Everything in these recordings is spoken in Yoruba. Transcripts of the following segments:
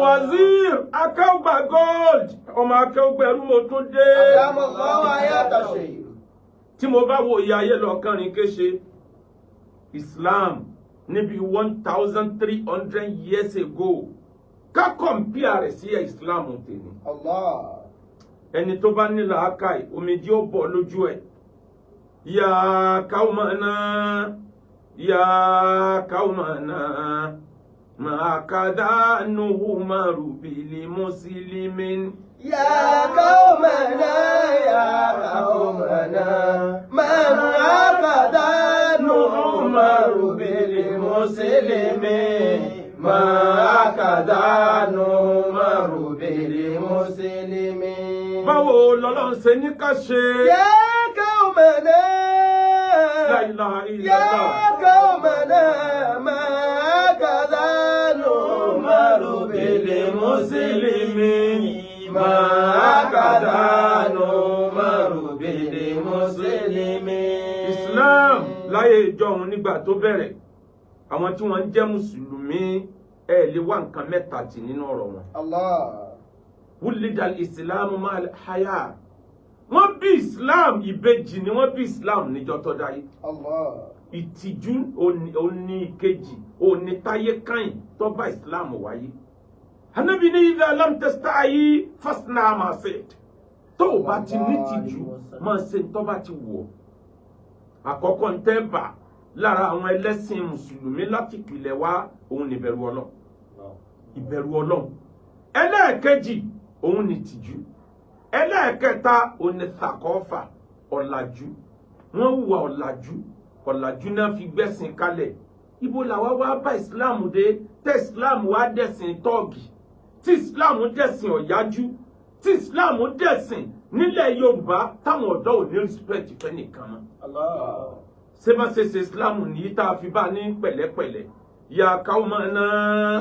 Abdulwazir Akéwùgbà Gold, ọmọ Akéwùgbà ẹrú, mo tún dé. أدام الله حياة الشيخ. Tí mo bá wo ìyá ayé lọ kánrin kéṣe, Islam níbi 1300 years ago, ká compare rẹ̀ sí Islam tèmi, Allah. ẹni tó bá ní làákàyè, omijé ó bọ̀ lójú ẹ̀. يا قومنا يا قومنا ما هكذا نؤمر بالمسلمين. يا قومنا يا قومنا ما هكذا نؤمر بالمسلمين، ما هكذا نؤمر بالمسلمين. Báwo lọ́lọ́run ṣe ní ká ṣe? يا قومنا لا إله إلا يا الله. قومنا ما هكذا نؤمر بالمسلمين، ما هكذا نؤمر بالمسلمين. Islam láyé ìjọhun nígbà tó bẹ̀rẹ̀, àwọn tí wọ́n ń jẹ́ mùsùlùmí, ẹ lè wá nǹkan mẹ́ta tì nínú ọ̀rọ̀ wọn. Allah. ولد الإسلام مع الحياة. Wọ́n bí Islam, ìbejì ni wọ́n bí Islam níjọ́ tó dáyé. Allah. Ìtìjú òní ìkejì òní táyé káyìn tó bá Islam wáyé. Ànábì ní إذا لم تستحي فاصنع ما شئت. Tó o bá ti ní tìjú, máa ṣe tó bá ti wù ọ́. Àkọ́kọ́ ń tẹ́ bà lára àwọn ẹlẹ́sìn mùsùlùmí láti ìpìlẹ̀ wá, òun ní ìbẹ̀rù Ọlọ́run, ìbẹ̀rù Ọlọ́run. Ẹlẹ́ẹ̀kejì, òun ní tìjú. Ẹlẹ́ẹ̀kẹta, òun ní ثقافة, ọ̀làjú. Wọ́n hùwà ọ̀làjú, ọ̀làjú náà fi gbẹ́sìn kalẹ̀. Ibo làwa wá bá Ìsìláàmù dé, tẹ́ Ìsìláàmù wá dẹ̀sìn tọ́ọ̀gì, tí Ìsìláàmù dẹ̀sìn ọ̀yájú, tí Ìsìláàmù dẹ̀sìn nílẹ̀ Yorùbá táwọn ọ̀dọ́ ò ní respect fẹ́ nìkan mọ́? Allah. Ṣé bá ṣe ṣe Ìsìláàmù nìyí tá a fi bá ní pẹ̀lẹ́pẹ̀lẹ́? يا قومنا.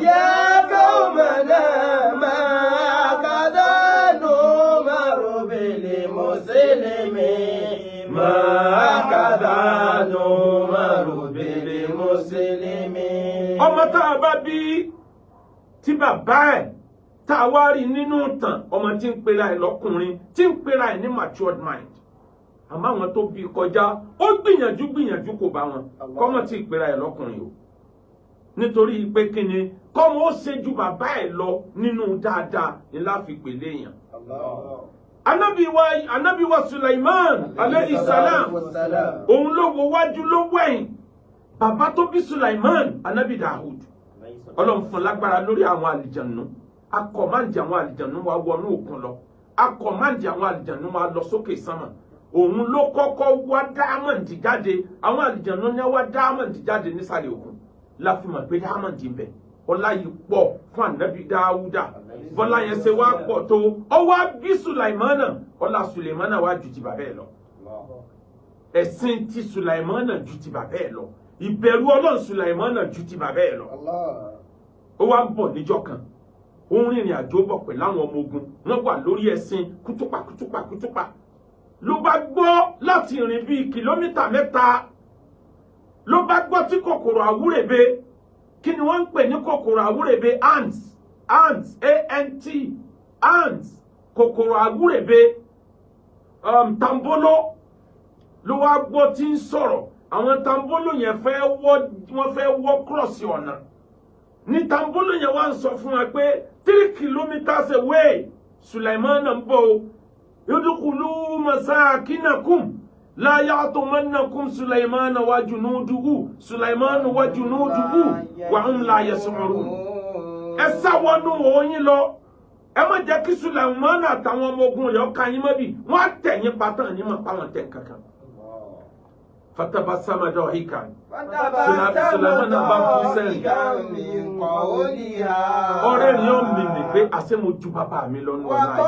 يا قومنا ما هكذا نؤمر بالمسلمين، ما هكذا نؤمر بالمسلمين. Ọmọ tá a bá bí, tí bàbá ẹ̀ tá a wá rí nínú ìtàn, ọmọ tí ń pera ẹ̀ lọ́kùnrin, tí ń pera ẹ̀ ní matured mind, àmọ́ àwọn tó bí kọjá, ó gbìyànjú gbìyànjú kò bá wọn, kọ́mọ tí ì pera ẹ̀ lọ́kùnrin o. Nítorí pé kí ni? Kọ́mọ ó ṣe ju bàbá ẹ̀ lọ nínú dáadáa ní láfi pèlè èèyàn. Allah. Anabi wa Sulaiman عليه السلام, òun ló wo wájú ló wẹ̀yìn. Bàbá tó bí Sulaiman, Anabi Dawud, Ọlọ́run fún lágbára lórí àwọn àlìjànú. A command àwọn àlìjànú wa wọnú òkun lọ, a command àwọn àlìjànú wa lọ sókè sánmà. Òun ló kọ́kọ́ wá diamond jáde. Àwọn àlìjànú ní wá diamond jáde nísàlẹ̀ òkun, la fi mọ̀ pé diamond ń bẹ. Ọlá yìí pọ̀ fún Anabi Dáúdà. Bọ́lá yẹn ṣe wá pọ̀ tó, ọ wá bí Sulaimana, ọlá Sulaimana wá ju ti bàbá ẹ̀ lọ. Ẹ̀sìn ti Sulaimana ju ti bàbá ẹ̀ lọ. Ìbẹ̀rù Ọlọ́run Sulaimana ju ti bàbá ẹ̀ lọ. Allah. Ó wá ń bọ̀ níjọ́ kan, ó ń rìnrìn àjò bọ̀ pẹ̀lú àwọn ọmọ ogun. Wọ́n wà lórí ẹṣin. Kútúpà kútúpà kútúpà ló bá gbọ́ láti rìn bíi kìlómítà 3, ló bá gbọ́ tí kòkòrò àwúrèbe. Kí ni wọ́n ń pè ní kòkòrò àwúrèbe? Ants, ants, ant, ants, kòkòrò àwúrèbe, tambolo ló wá gbọ́ tí ń sọ̀rọ̀. Àwọn tambolo yẹn fẹ́ wọ́, wọ́n fẹ́ wọ́ cross ọ̀nà ní tambolo yẹn wá ń sọ fún wa pé 3 kilometers away, Sulaiman ń bọ̀ o. ادخلوا مساكنكم لا يحطمنكم سليمان وجنوده، سليمان وجنوده وهم لا يشعرون. Ẹ sá wọnú oyin lọ, ẹ má jẹ́ kí Sulaiman àtàwọn ọmọ ogun rẹ̀ ọ̀ka yín mọ́bì. Wọ́n á tẹ̀ yín pátá ní mọ̀ páwọn tẹ̀ kankan. فتبسم ضاحكا. Sulaiman bá kú sẹ́yìn. Ọ̀rẹ́ ni ó mímì pé àṣé mo ju bàbá mi lọ́nu ọ̀la yìí.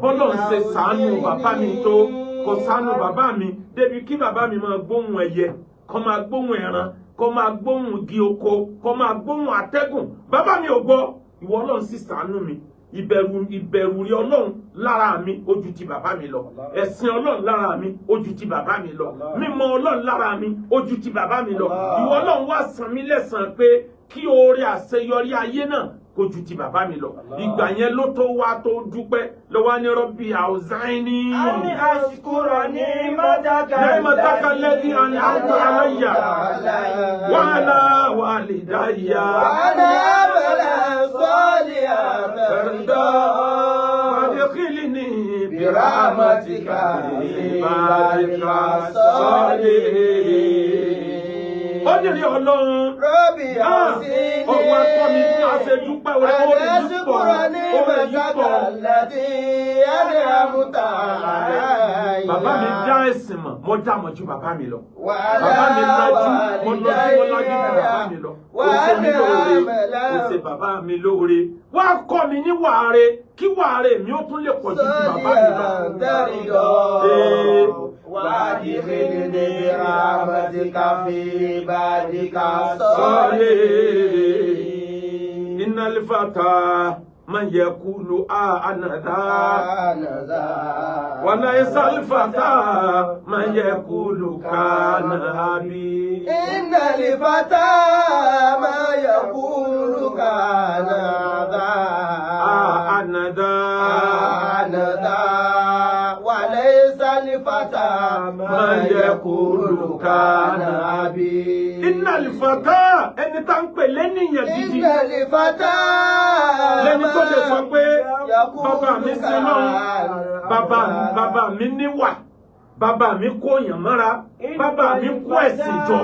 Bọ́lọ̀ ń ṣe sàánú bàbá mi tó, kò sàánú bàbá mi débi kí bàbá mi máa gbóhùn ẹyẹ, kó máa gbóhùn ẹran, kó máa gbóhùn igi oko, kó máa gbóhùn atẹ́gùn. Bàbá mi ò gbọ́. Ìwọ Ọlọ́run sì sàánú mi. Ìbẹ̀rù, ìbẹ̀rù rí Ọlọ́run lára mi ó ju ti bàbá mi lọ. Ẹ̀sìn Ọlọ́run lára mi ó ju ti bàbá mi lọ. Mímọ̀ Ọlọ́run lára mi ó ju ti bàbá mi lọ. Ìwọ Ọlọ́run wá san mí lẹ́san pé kí oore àṣeyọrí ayé náà. Kò ju ti bàbá mi lọ. Ìgbà yẹn ló tó wá tó dúpẹ́ lọ́wọ́ ní رب أوزعني. أن أشكر نعمتك. نعمتك التي أنعمت علي وعلى والدي. وأن أعمل صالحا ترضاه. وأدخلني برحمتك في عبادك الصالحين. Ó ní rí Ọlọ́run. رب أوزعني. Ọwọ́ akọ́ mi bí a ṣe dúpẹ́ orí أن orí yìí pọ̀ أشكر orí yìí نعمتك pọ̀. التي أنعمت علي. Bàbá mi dá ẹ̀sìn mọ̀, mo dá mọ̀ ju bàbá mi lọ. وعلى Bàbá mi lajú, mo lọ́jú, mo lajú ju bàbá mi lọ. Ó ṣe mí lóore, ó ṣe bàbá mi lóore. Wá kọ́ mi ní wàre, kí wàre mi ó tún lè pọ̀ ju ti bàbá mi lọ. ترضى وادخلني برحمتك في عبادك الصالحين. إن الفتى من يقول أنا ذا. أنا ذا. وليس الفتى من يقول كان أبي. إن الفتى ما يقول كان ذا. أنا ذا. أنا ذا وليس الفتى ما يقول كان أبي. إن الفتى ẹni tá ń pè lẹ́nìyàn gidi. إن الفتى Lẹ́ni tó lè sọ pé bàbá mi sin lọ́run, bàbá mi níwà, bàbá mi kó èèyàn mọ́ra, bàbá mi kó ẹ̀sìn jọ.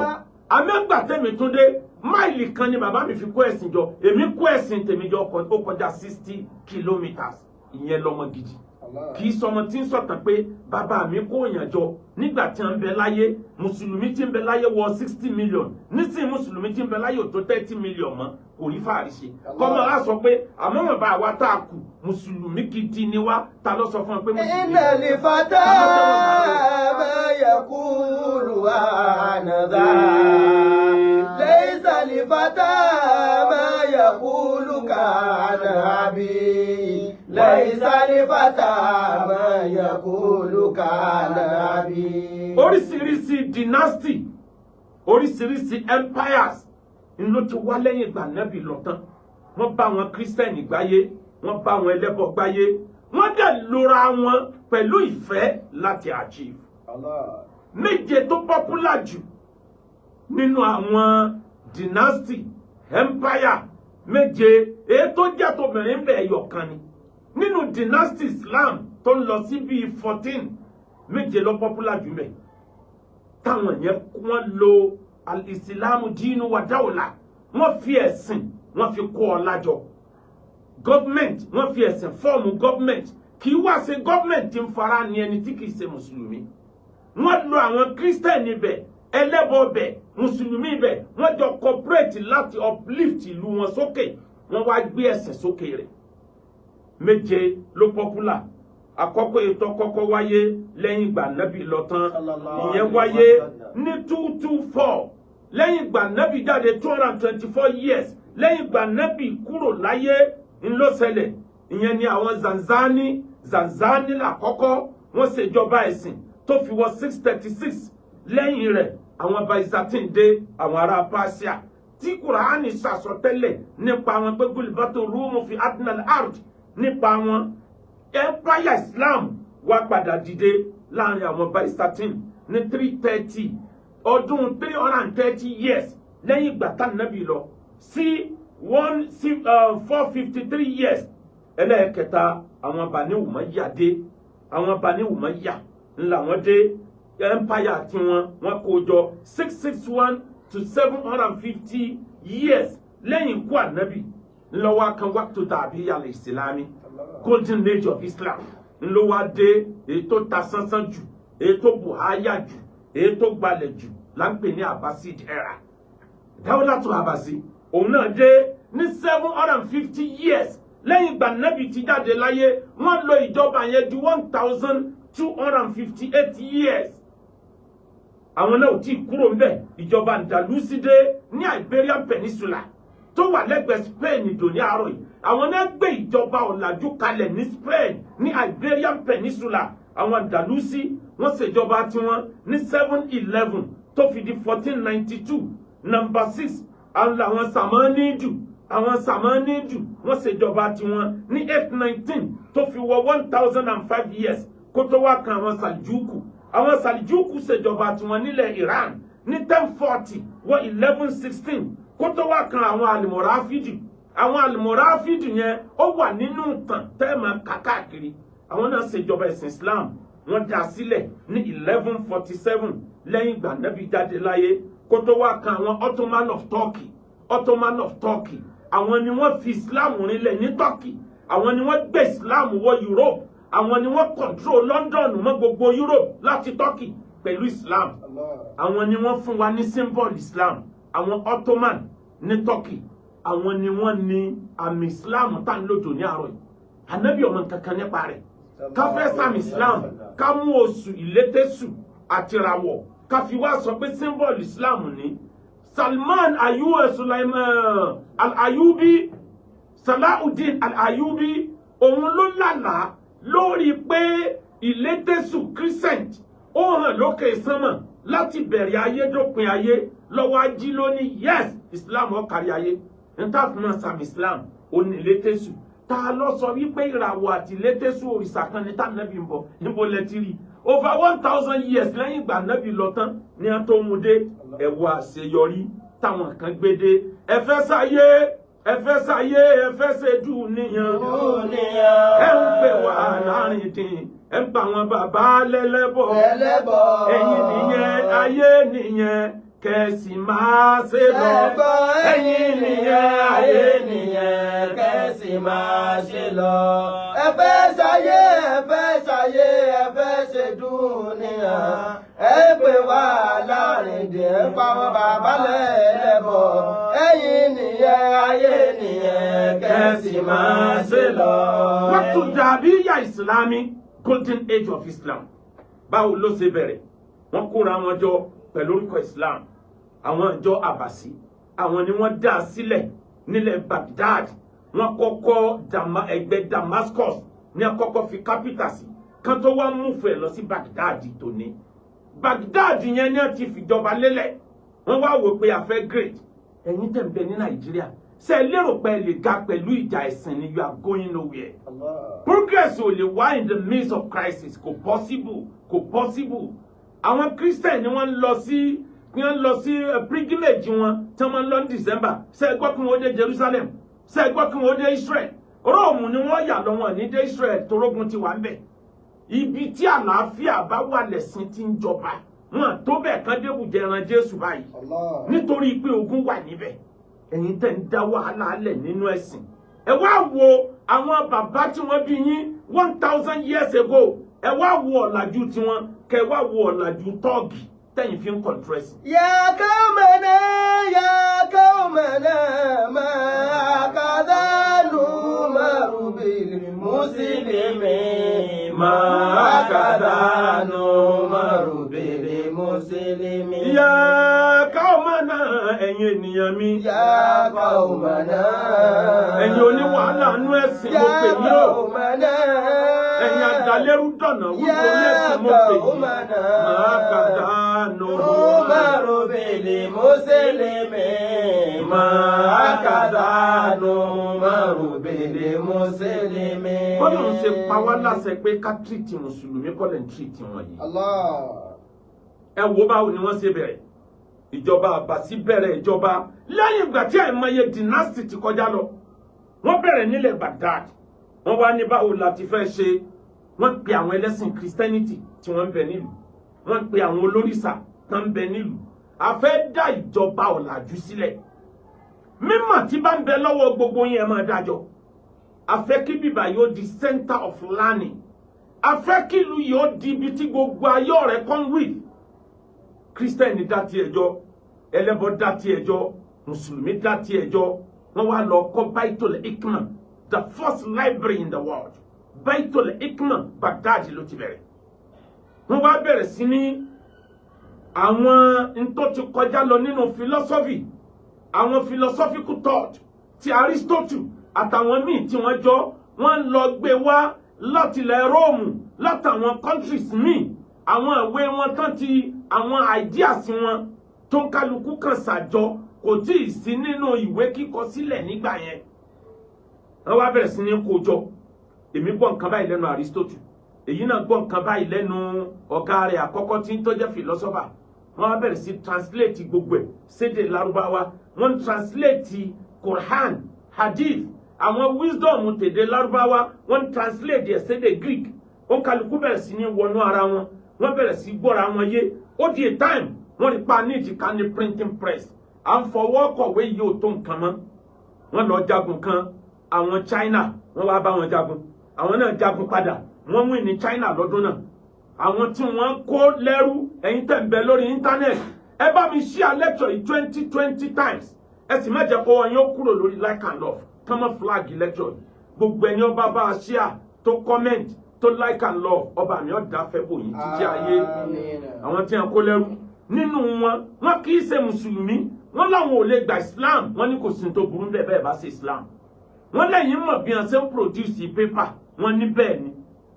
Àmẹ́gbà tẹ̀mí tún dé, máìlì 1 ni bàbá mi fi kó ẹ̀sìn jọ, èmi kó ẹ̀sìn tèmi jọ ó kọjá 60 kilometres. Ìyẹn lọmọ gidi. Kì í sọmọ tí ń sọ̀tàn pé bàbá mi kó èèyàn jọ nígbà tí ń bẹ láyé. Mùsùlùmí tí ń bẹ láyé wọ 60 million nísìnyí, mùsùlùmí tí ń bẹ láyé ò tó 30 million mọ́. Kò rí fàárí ṣe kọ́mọ á sọ pé àmọ́ wọn bá wa tá a kù, mùsùlùmí gidi ni wá. Ta ló sọ fún ọ pé mùsùlùmí? إن الفتى ما يقول أنا ذا ليس الفتى ما يقول كان أبي ليس الفتى ما يقول كان أبي. Oríṣiríṣi dynasty, oríṣiríṣi empires ń ló ti wá lẹ́yìn ìgbà Nẹ́bì lọ tán. Wọ́n bá wọn Kírísítẹ́nì gbáyé, wọ́n bá wọn ẹlẹ́bọ gbáyé, wọ́n dẹ̀ lora wọn pẹ̀lú ìfẹ́ láti achieve. Méje tó popular jù nínú àwọn dynasty empire méje, èyí tó jẹ́ tóbìnrin ń bẹ ẹyọ kan ni nínú dynasty Islam tó ń lọ sí bíi 14. Méje ló popular jù mẹ́ táwọn yẹn wọ́n lo الإسلام دين ودولة. Wọ́n fi ẹ̀sìn, wọ́n fi kó ọlá jọ, government, wọ́n fi ẹ̀sìn form government. Kì í wá ṣe government tí ń fara ní ẹni tí kì í ṣe mùsùlùmí. Wọ́n lo àwọn Christian ibẹ̀, ẹlẹ́bọ ibẹ̀, mùsùlùmí ibẹ̀, wọ́n jọ cooperate láti uplift ìlú wọn sókè. Wọ́n wá gbé ẹ̀sìn sókè rẹ̀. Méje ló popular. Àkọ́kọ́, ètò kọ́kọ́ wáyé lẹ́yìn ìgbà Nábì lọ tán, ìyẹn wáyé ní 224 lẹ́yìn ìgbà Nábì jáde, 224 years lẹ́yìn ìgbà Nábì kúrò láyé ńlọ́sẹ̀lẹ̀. Ìyẹn ni àwọn Zanzani. Zanzani làkọ́kọ́ wọ́n ṣèjọba ẹ̀sìn tó fi wọ 636. Lẹ́yìn rẹ̀, àwọn Byzantine dé, àwọn ará Persia tí Kùránì ṣàsọtẹ́lẹ̀ nípa wọn pé غلبت الروم في أدنى الأرض nípa wọn. Empire Islam wá padà dìde láàrin àwọn Byzantine ní 330, ọdún 330 years lẹ́yìn ìgbà tá Nábì lọ sí one 453 years. Ẹlẹ́ẹ̀kẹta, àwọn Bani Umayya dé. Àwọn Bani Umayya ńlá wọn dé. Empire tiwọn, wọn kó jọ 661 to 750 years lẹ́yìn ikú Ànábì. Ńlọ́wọ́ kan وقت الذهبي الإسلامي, golden age of Islam ńlọ wá dé. Èyí tó ta sánsán jù, èyí tó buhaya jù, èyí tó gbalẹ̀ jù là ń pè ní Abbasid era. دولة Abasi òun náà dé ní 750 years lẹ́yìn ìgbà Nábì ti jáde láyé. Wọ́n lò ìjọba yẹn di 1258 years. Àwọn náà ò tí ì kúrò ńbẹ̀. Ìjọba Andalusi dé ní Iberian Peninsula tó wà lẹ́gbẹ̀ẹ́ Spain dòní àárọ̀ yìí. Àwọn náà gbé ìjọba ọ̀làjú kalẹ̀ ní Spain, ní Iberian Peninsula. Àwọn Andalusi wọ́n ṣèjọba tiwọn ní 711 tó fi di 1492. Number six, àwọn làwọn Samanidu. Àwọn Sàmánìdù, wọ́n ṣèjọba tiwọn ní 819 tó fi wọ 1005 years kó tó wá kan àwọn Sàlìjúkù. Àwọn Sàlìjúkù ṣèjọba tiwọn nílẹ̀ Iran ní 1040 wọ 1116 kó tó wá kan àwọn Àlìmọ̀ráfídì. Àwọn Àlìmọ̀ráfídì yẹn, ó wà nínú ìtàn tẹ́ẹ̀mà kákàkiri. Àwọn náà ṣèjọba ẹ̀sìn Islam, wọ́n dá sílẹ̀ ní 1147 lẹ́yìn ìgbà Nábì jáde láyé, kó tó wá kan àwọn Ottoman of Turkey. Ottoman of Turkey, àwọn ni wọ́n fi Islam rinlẹ̀ ní Turkey, àwọn ni wọ́n gbé Islam wọ Europe, àwọn ni wọ́n control London mọ́ gbogbo Europe láti Turkey pẹ̀lú Islam. Àwọn ni wọ́n fún wa ní symbol Islam. Àwọn Ottoman ní Turkey, àwọn ni wọ́n ní àmì Islam tá ń lòdò ní àárọ̀ yìí. Ànábì ọmọ kankan nípa rẹ̀. Ká fẹ́ sàmì Islam, ká mú oṣù ìlétésù àti ìràwọ̀, ká fi wá sọ pé symbol Islam ní. Salman Ayuba, Sulaiman Al-Ayubi, Salahuddin Al-Ayubi, òun ló lálàá lórí pé ìlétésù, crescent, ó hàn lókè sánmà láti bẹ̀rẹ̀ ayé dópin ayé. Lọ́wọ́ ají lónìí, yes, Islam ó kárí ayé. Níta fún wọn sàmì Islam, ó ní ìlétésù. Ta ló sọ wípé ìràwọ̀ àti ìlétésù òrìṣà kan ní tànàbí ń bọ̀? Níbo lẹ ti rí? Over 1000 years lẹ́yìn ìgbà nábì lọ tán ní wọ́n tó mú dé. Ẹ̀wọ̀ àṣeyọrí táwọn kan gbé dé. Ẹ fẹ́ sáyé, ẹ fẹ́ sáyé, ẹ fẹ́ ṣe dúníyàn, ẹ ń pè wá láàrin dín, ẹ ń pa àwọn bàbá lẹ́lẹ́bọ̀. Ẹlẹ́bọ. Ẹ̀yin nìyẹn, ayé nìyẹn, kẹ̀sì máa ṣe lọ. Ẹ̀bọ, ẹ̀yin nìyẹn, ayé nìyẹn, kẹ́sì máa ṣe lọ. Ẹ fẹ́ ṣayé, ẹ fẹ́ ṣayé, ẹ fẹ́ ṣe dúníyàn. Ẹ pè wá láàrin dè, ń pa wọn bàbá lẹ́lẹ́bọ. Ẹ̀yin nìyẹn, ayé nìyẹn, kẹ́sì máa ṣe lọ. Waqtu Dhahabiyya Islami, golden age of Islam, báwo ló ṣe bẹ̀rẹ̀? Wọ́n kóra wọn jọ pẹ̀lú orúkọ Islam. Àwọn ìjọ Àbàsí, àwọn ni wọ́n dá sílẹ̀ nílẹ̀ Baghdad. Wọ́n kọ́kọ́ ẹgbẹ́ Damascus ní àkọ́kọ́ fi capital sí, kan tó wá move ẹ̀ lọ sí Baghdad tòní. Baghdad yẹn ni wọ́n ti fìjọba lélẹ̀. Wọ́n wá wò pé a fẹ́ great. Ẹ̀yin tẹ̀ ń bẹ ní Nàìjíríà, ṣé ẹ lérò pé ẹ lè ga pẹ̀lú ìjà ẹ̀sìn ni? You are going nowhere. Progress ò lè wá in the midst of crisis. Kò possible, kò possible. Àwọn Christian ni wọ́n ń lọ sí, wọ́n ń lọ sí pilgrimage wọn tí wọ́n máa ń lọ ní December. Ṣé ẹ gbọ́ kí wọ́n dé Jerusalem? Ṣé ẹ gbọ́ kí wọ́n dé Israel? Róòmù ni wọ́n yà lọ, wọn ní dé Israel, torógun ti wà ń bẹ̀. Ibi tí àlàáfíà bá wà lẹ̀sìn tí ń jọba. Wọn tó bẹ́ẹ̀ kán débùjẹ ẹran Jésù báyìí nítorí pé ogun wà níbẹ̀. Ẹ̀yin tẹ́ ń dá wàhálà lẹ̀ nínú ẹ̀sìn, ẹ wá wo àwọn bàbá tí wọ́n bí yín 1000 years ago. Ẹ wá wo ọ̀làjú tiwọn, kẹ wá wo ọ̀làjú tọ́ọ̀gì tẹ̀yìn fi ń control ẹ̀sìn. يا قومنا، يا قومنا، ما هكذا نؤمر بالمسلمين، ما هكذا نؤمر بالمسلمين. يا قومنا, ẹ̀yin ènìyàn mi. يا قومنا. Ẹ̀yin oníwàhálà nú ẹ̀sìn, mo pè yín o. قومنا. Ẹ̀yin àdàlẹ́rú dọ̀nà wípé orí ẹ̀sìn, mo pè yín. ما هكذا نؤمر بالمسلمين، ما هكذا نؤمر بالمسلمين. Bọ́lá ń ṣe pa wá láṣẹ pé ká treat mùsùlùmí kọ́ lẹ̀ ń treat wọn yìí. Allah. Ẹ wo báwo ni wọ́n ṣe bẹ̀rẹ̀ ìjọba Àbàsí. Bẹ̀rẹ̀ ìjọba lẹ́yìn ìgbà tí àìmọye dynasty ti kọjá lọ. Wọ́n bẹ̀rẹ̀ nílẹ̀ Baghdad. Wọ́n wá ní báwo la ti fẹ́ ṣe. Wọ́n pe àwọn ẹlẹ́sìn Christianity tí wọ́n ń bẹ nílùú, wọ́n pe àwọn olórìṣà tó ń bẹ nílùú. A fẹ́ dá ìjọba ọ̀làjú sílẹ̀. Mímọ̀ tí bá ń bẹ lọ́wọ́ gbogbo yín, ẹ máa dájọ́. A fẹ́ kí bíbá yóò di center of learning. A fẹ́ kí ìlú yóò di ibi tí gbogbo ayé ọ̀rẹ́ come with. Christian dá tiẹ̀ jọ, ẹlẹ́bọ dá tiẹ̀ jọ, mùsùlùmí dá tiẹ̀ jọ. Wọ́n wá lọ kọ́ Baitul Hikma, the first library in the world. Baitul Hikma, Baghdad ló ti bẹ̀rẹ̀. Wọ́n wá bẹ̀rẹ̀ sí ní àwọn ntọ́ ti kọjá lọ nínú philosophy, àwọn philosophical thought ti Aristotle àtàwọn míì tí wọ́n jọ, wọ́n lọ gbé wá láti ilẹ̀ Róòmù, látàwọn countries míì, àwọn ìwé wọn tán ti àwọn ideas wọn tó ń kálukú kan ṣàjọ. Kò tí ì sí nínú ìwé kíkọ sílẹ̀ nígbà yẹn. Wọ́n wá bẹ̀rẹ̀ sí ní kó jọ. Èmi gbọ́ nǹkan báyìí lẹ́nu Aristotle, èyí náà gbọ́ nǹkan báyìí lẹ́nu ọ̀gá rẹ̀ àkọ́kọ́ tí ń tó jẹ́ philosopher. Wọ́n wá bẹ̀rẹ̀ sí translate gbogbo ẹ̀ sédè Lárúbáwá. Wọ́n translate Quran, hadith, àwọn wisdom tèdè Lárúbáwá, wọ́n translate ẹ̀ sédè Greek. Ó kálukú bẹ̀rẹ̀ sí ní wọnú ara wọn, wọ́n bẹ̀rẹ̀ sí gbọ́ra wọn yé. Ó di a time, wọ́n rí pa ní ìjìká ní printing press. À ń fọwọ́ kọ̀wé yìí ò tó nǹkan mọ́. Wọ́n lọ jagun kan, àwọn China, wọ́n wá bá wọn jagun. Àwọn náà jagun padà, wọ́n win ní China lọ́dún náà. Àwọn tí wọ́n kó lẹ́rú, ẹ̀yin tẹ̀ ń bẹ lórí internet, ẹ bá mi share lecture yìí 20 20 times. Ẹ sì má jẹ́ kó wọn yóò kúrò lórí like and love kán mọ́ flag lecture yìí. Gbogbo ẹni ọba bá a share, tó comment, tó like and love, ọba mi ọ̀dà fẹ́ bò yín títí ayé. Àmín. Àwọn tí wọ́n kó lẹ́rú nínú wọn, wọn kì í ṣe mùsùlùmí. Wọ́n láwọn ò lè gba Islam. Wọ́n ní kò sí ní tó burú bẹ́ẹ̀ bẹ́ẹ̀ bá ṣe Islam. Wọ́n lẹ́yìn mọ̀ bí wọ́n ṣe ń produce paper? Wọ́n ní bẹ́ẹ̀ ni.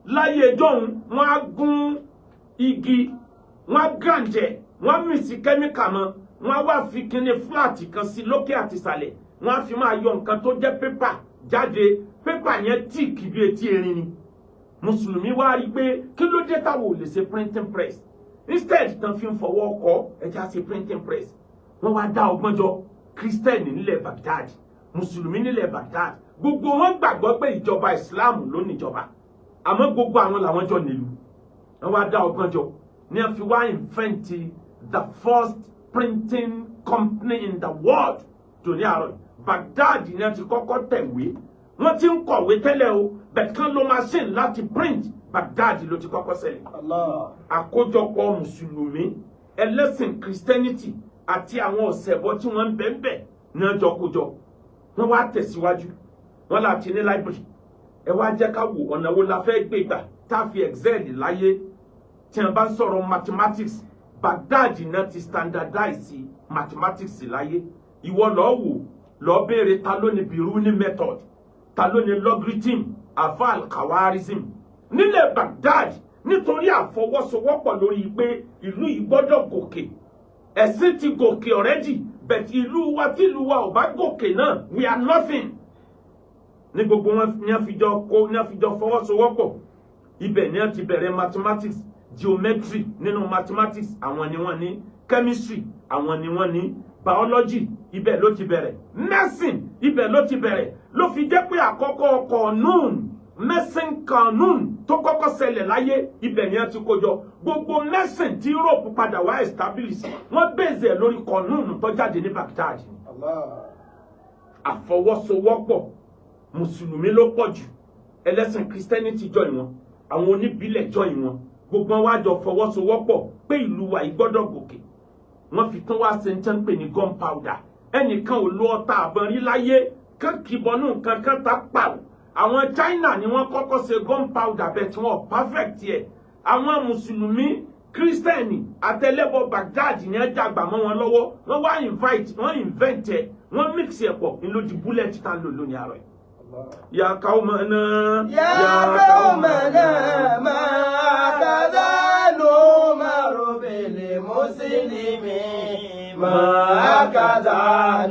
Láyé ẹjọ́hun, wọ́n á gún igi, wọ́n á gànjẹ̀, wọ́n á mix chemical mọ́, wọ́n á wá fi kíní flat kan sí lókè àti ìsàlẹ̀, wọ́n á fi máa yọ nǹkan tó jẹ́ paper jáde. Paper yẹn thick bí etí erin ni. Mùsùlùmí wá rí i pé kí ló dé táwọn ò lè ṣe printing press instead tán fi ń fọwọ́ kọ? Ẹja ṣe printing press. Wọ́n wá dá ọgbọ́n jọ. Kírísítẹ́nì nílẹ̀ Baghdad, mùsùlùmí nílẹ̀ Baghdad, gbogbo wọn gbàgbọ́ pé ìjọba Islam ló níjọba, àmọ́ gbogbo àwọn làwọn jọ nílùú. Wọ́n wá dá ọgbọ́n jọ ní wọ́n fi wá invent the first printing company in the world tòní àárọ̀ yìí. Baghdad ni wọ́n ti kọ́kọ́ tẹ̀wé. Wọ́n ti ń kọ̀wé tẹ́lẹ̀ o, bẹ̀ẹ̀ kán ló machine láti print, Baghdad ló ti kọ́kọ́ ṣẹlẹ̀. Allah. Àkójọpọ̀ mùsùlùmí, ẹlẹ́sìn Christianity àti àwọn ọ̀sẹ̀bọ tí wọ́n ń bẹ ń bẹ̀ ní ọjọ́ kójọ. Wọ́n wá tẹ̀síwájú, wọ́n láti ní library. Ẹ wá jẹ́ ká wò ọ̀nà wo la fẹ́ gbé gbà tá a fi excel láyé. Tí wọ́n bá ń sọ̀rọ̀ mathematics, Baghdad náà ti standardize mathematics láyé. Ìwọ lọ́ọ́ wò, lọ́ọ́ béèrè ta ló ní Biruni method, ta ló ní logarithm, afa al-Khawarizm nílẹ̀ Baghdad, nítorí àfọwọ́sowọ́pọ̀ lórí pé ìlú yìí gbọ́dọ̀ gòkè. Ẹ̀sìn ti gòkè already, but ìlú wa, tí ìlú wa ò bá gòkè náà, we are nothing. Ní gbogbo wọn ní wọ́n fi jọ kó, ní wọ́n fi jọ fọwọ́sowọ́pọ̀. Ibẹ̀ ni wọ́n ti bẹ̀rẹ̀ mathematics, geometry nínú mathematics, àwọn ni wọ́n ní chemistry, àwọn ni wọ́n ní biology. Ibẹ̀ ló ti bẹ̀rẹ̀ medicine, ibẹ̀ ló ti bẹ̀rẹ̀, ló fi jẹ́ pé àkọ́kọ́ kọ̀ọ̀nùn medicine kanun tó kọ́kọ́ ṣẹlẹ̀ láyé, ibẹ̀ ni wọ́n ti kó jọ. Gbogbo medicine tí Europe padà wá establish, wọ́n base ẹ̀ lórí kọ̀ọ̀nùn tó jáde ní Baghdad. Allah. Àfọwọ́sowọ́pọ̀, mùsùlùmí ló pọ̀ jù, ẹlẹ́sìn Christianity join wọn, àwọn oníbílẹ̀ join wọn, gbogbo wọn wá jọ fọwọ́sowọ́pọ̀ pé ìlú wa yìí gbọ́dọ̀ gòkè. Wọ́n fi tún wá ṣe ń tẹ́ ń pè ní gunpowder. Ẹnìkan ò lo ọta àbọ̀n rí láyé kán kìbọnú nǹkan kan tá pàwọ́. Àwọn China ni wọ́n kọ́kọ́ ṣe gunpowder bẹ́ẹ̀ tí wọ́n perfect ẹ̀. Àwọn mùsùlùmí, kírísítẹ́nì àtẹlẹ́bọ Baghdad ní ẹ jàgbà mọ́ wọn lọ́wọ́. Wọ́n wá invite, wọ́n invent ẹ̀, wọ́n mix ẹ̀ pọ̀ ní ló di bullet tá ń lò lónìí àárọ̀ yìí. يا قومنا. يا قومنا ما هكذا نؤمر بالمسلمين، ما هكذا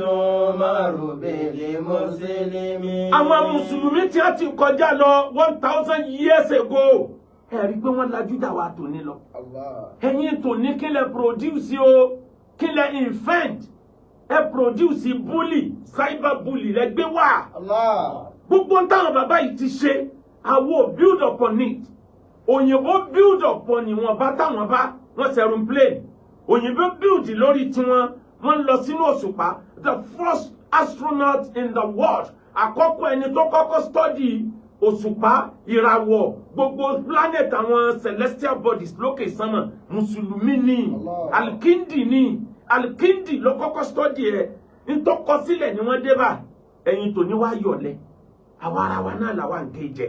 نؤمر بالمسلمين. Àwọn mùsùlùmí tí a ti kọjá lọ 1,000 years ago, ẹ rí i pé wọ́n lajú dà wá tòní lọ. Allah. Ẹ̀yin tòní, kí lẹ produce o? Kí lẹ invent? Ẹ produce bully, cyber bully lẹ gbé wá. Allah. Gbogbo ń táwọn bàbá yìí ti ṣe, àwo build upon it. Òyìnbó build upon ìwọ̀nba táwọn bá wọ́n ṣe aeroplane. Òyìnbó build lórí tiwọn, wọ́n lọ sínú òṣùpá. The first astronaut in the world, àkọ́kọ́ ẹni tó kọ́kọ́ study òṣùpá, ìràwọ̀, gbogbo planet, àwọn celestial bodies lókè sánmọ̀, mùsùlùmí ni. Allah. Alkindi ni. Alkindi ló kọ́kọ́ study ẹ̀. Ntọ́kọ sílẹ̀ ni wọ́n dé bá. Ẹ̀yin tòní wá yọ̀lẹ̀, àwa ara wa náà làwa ń gé jẹ.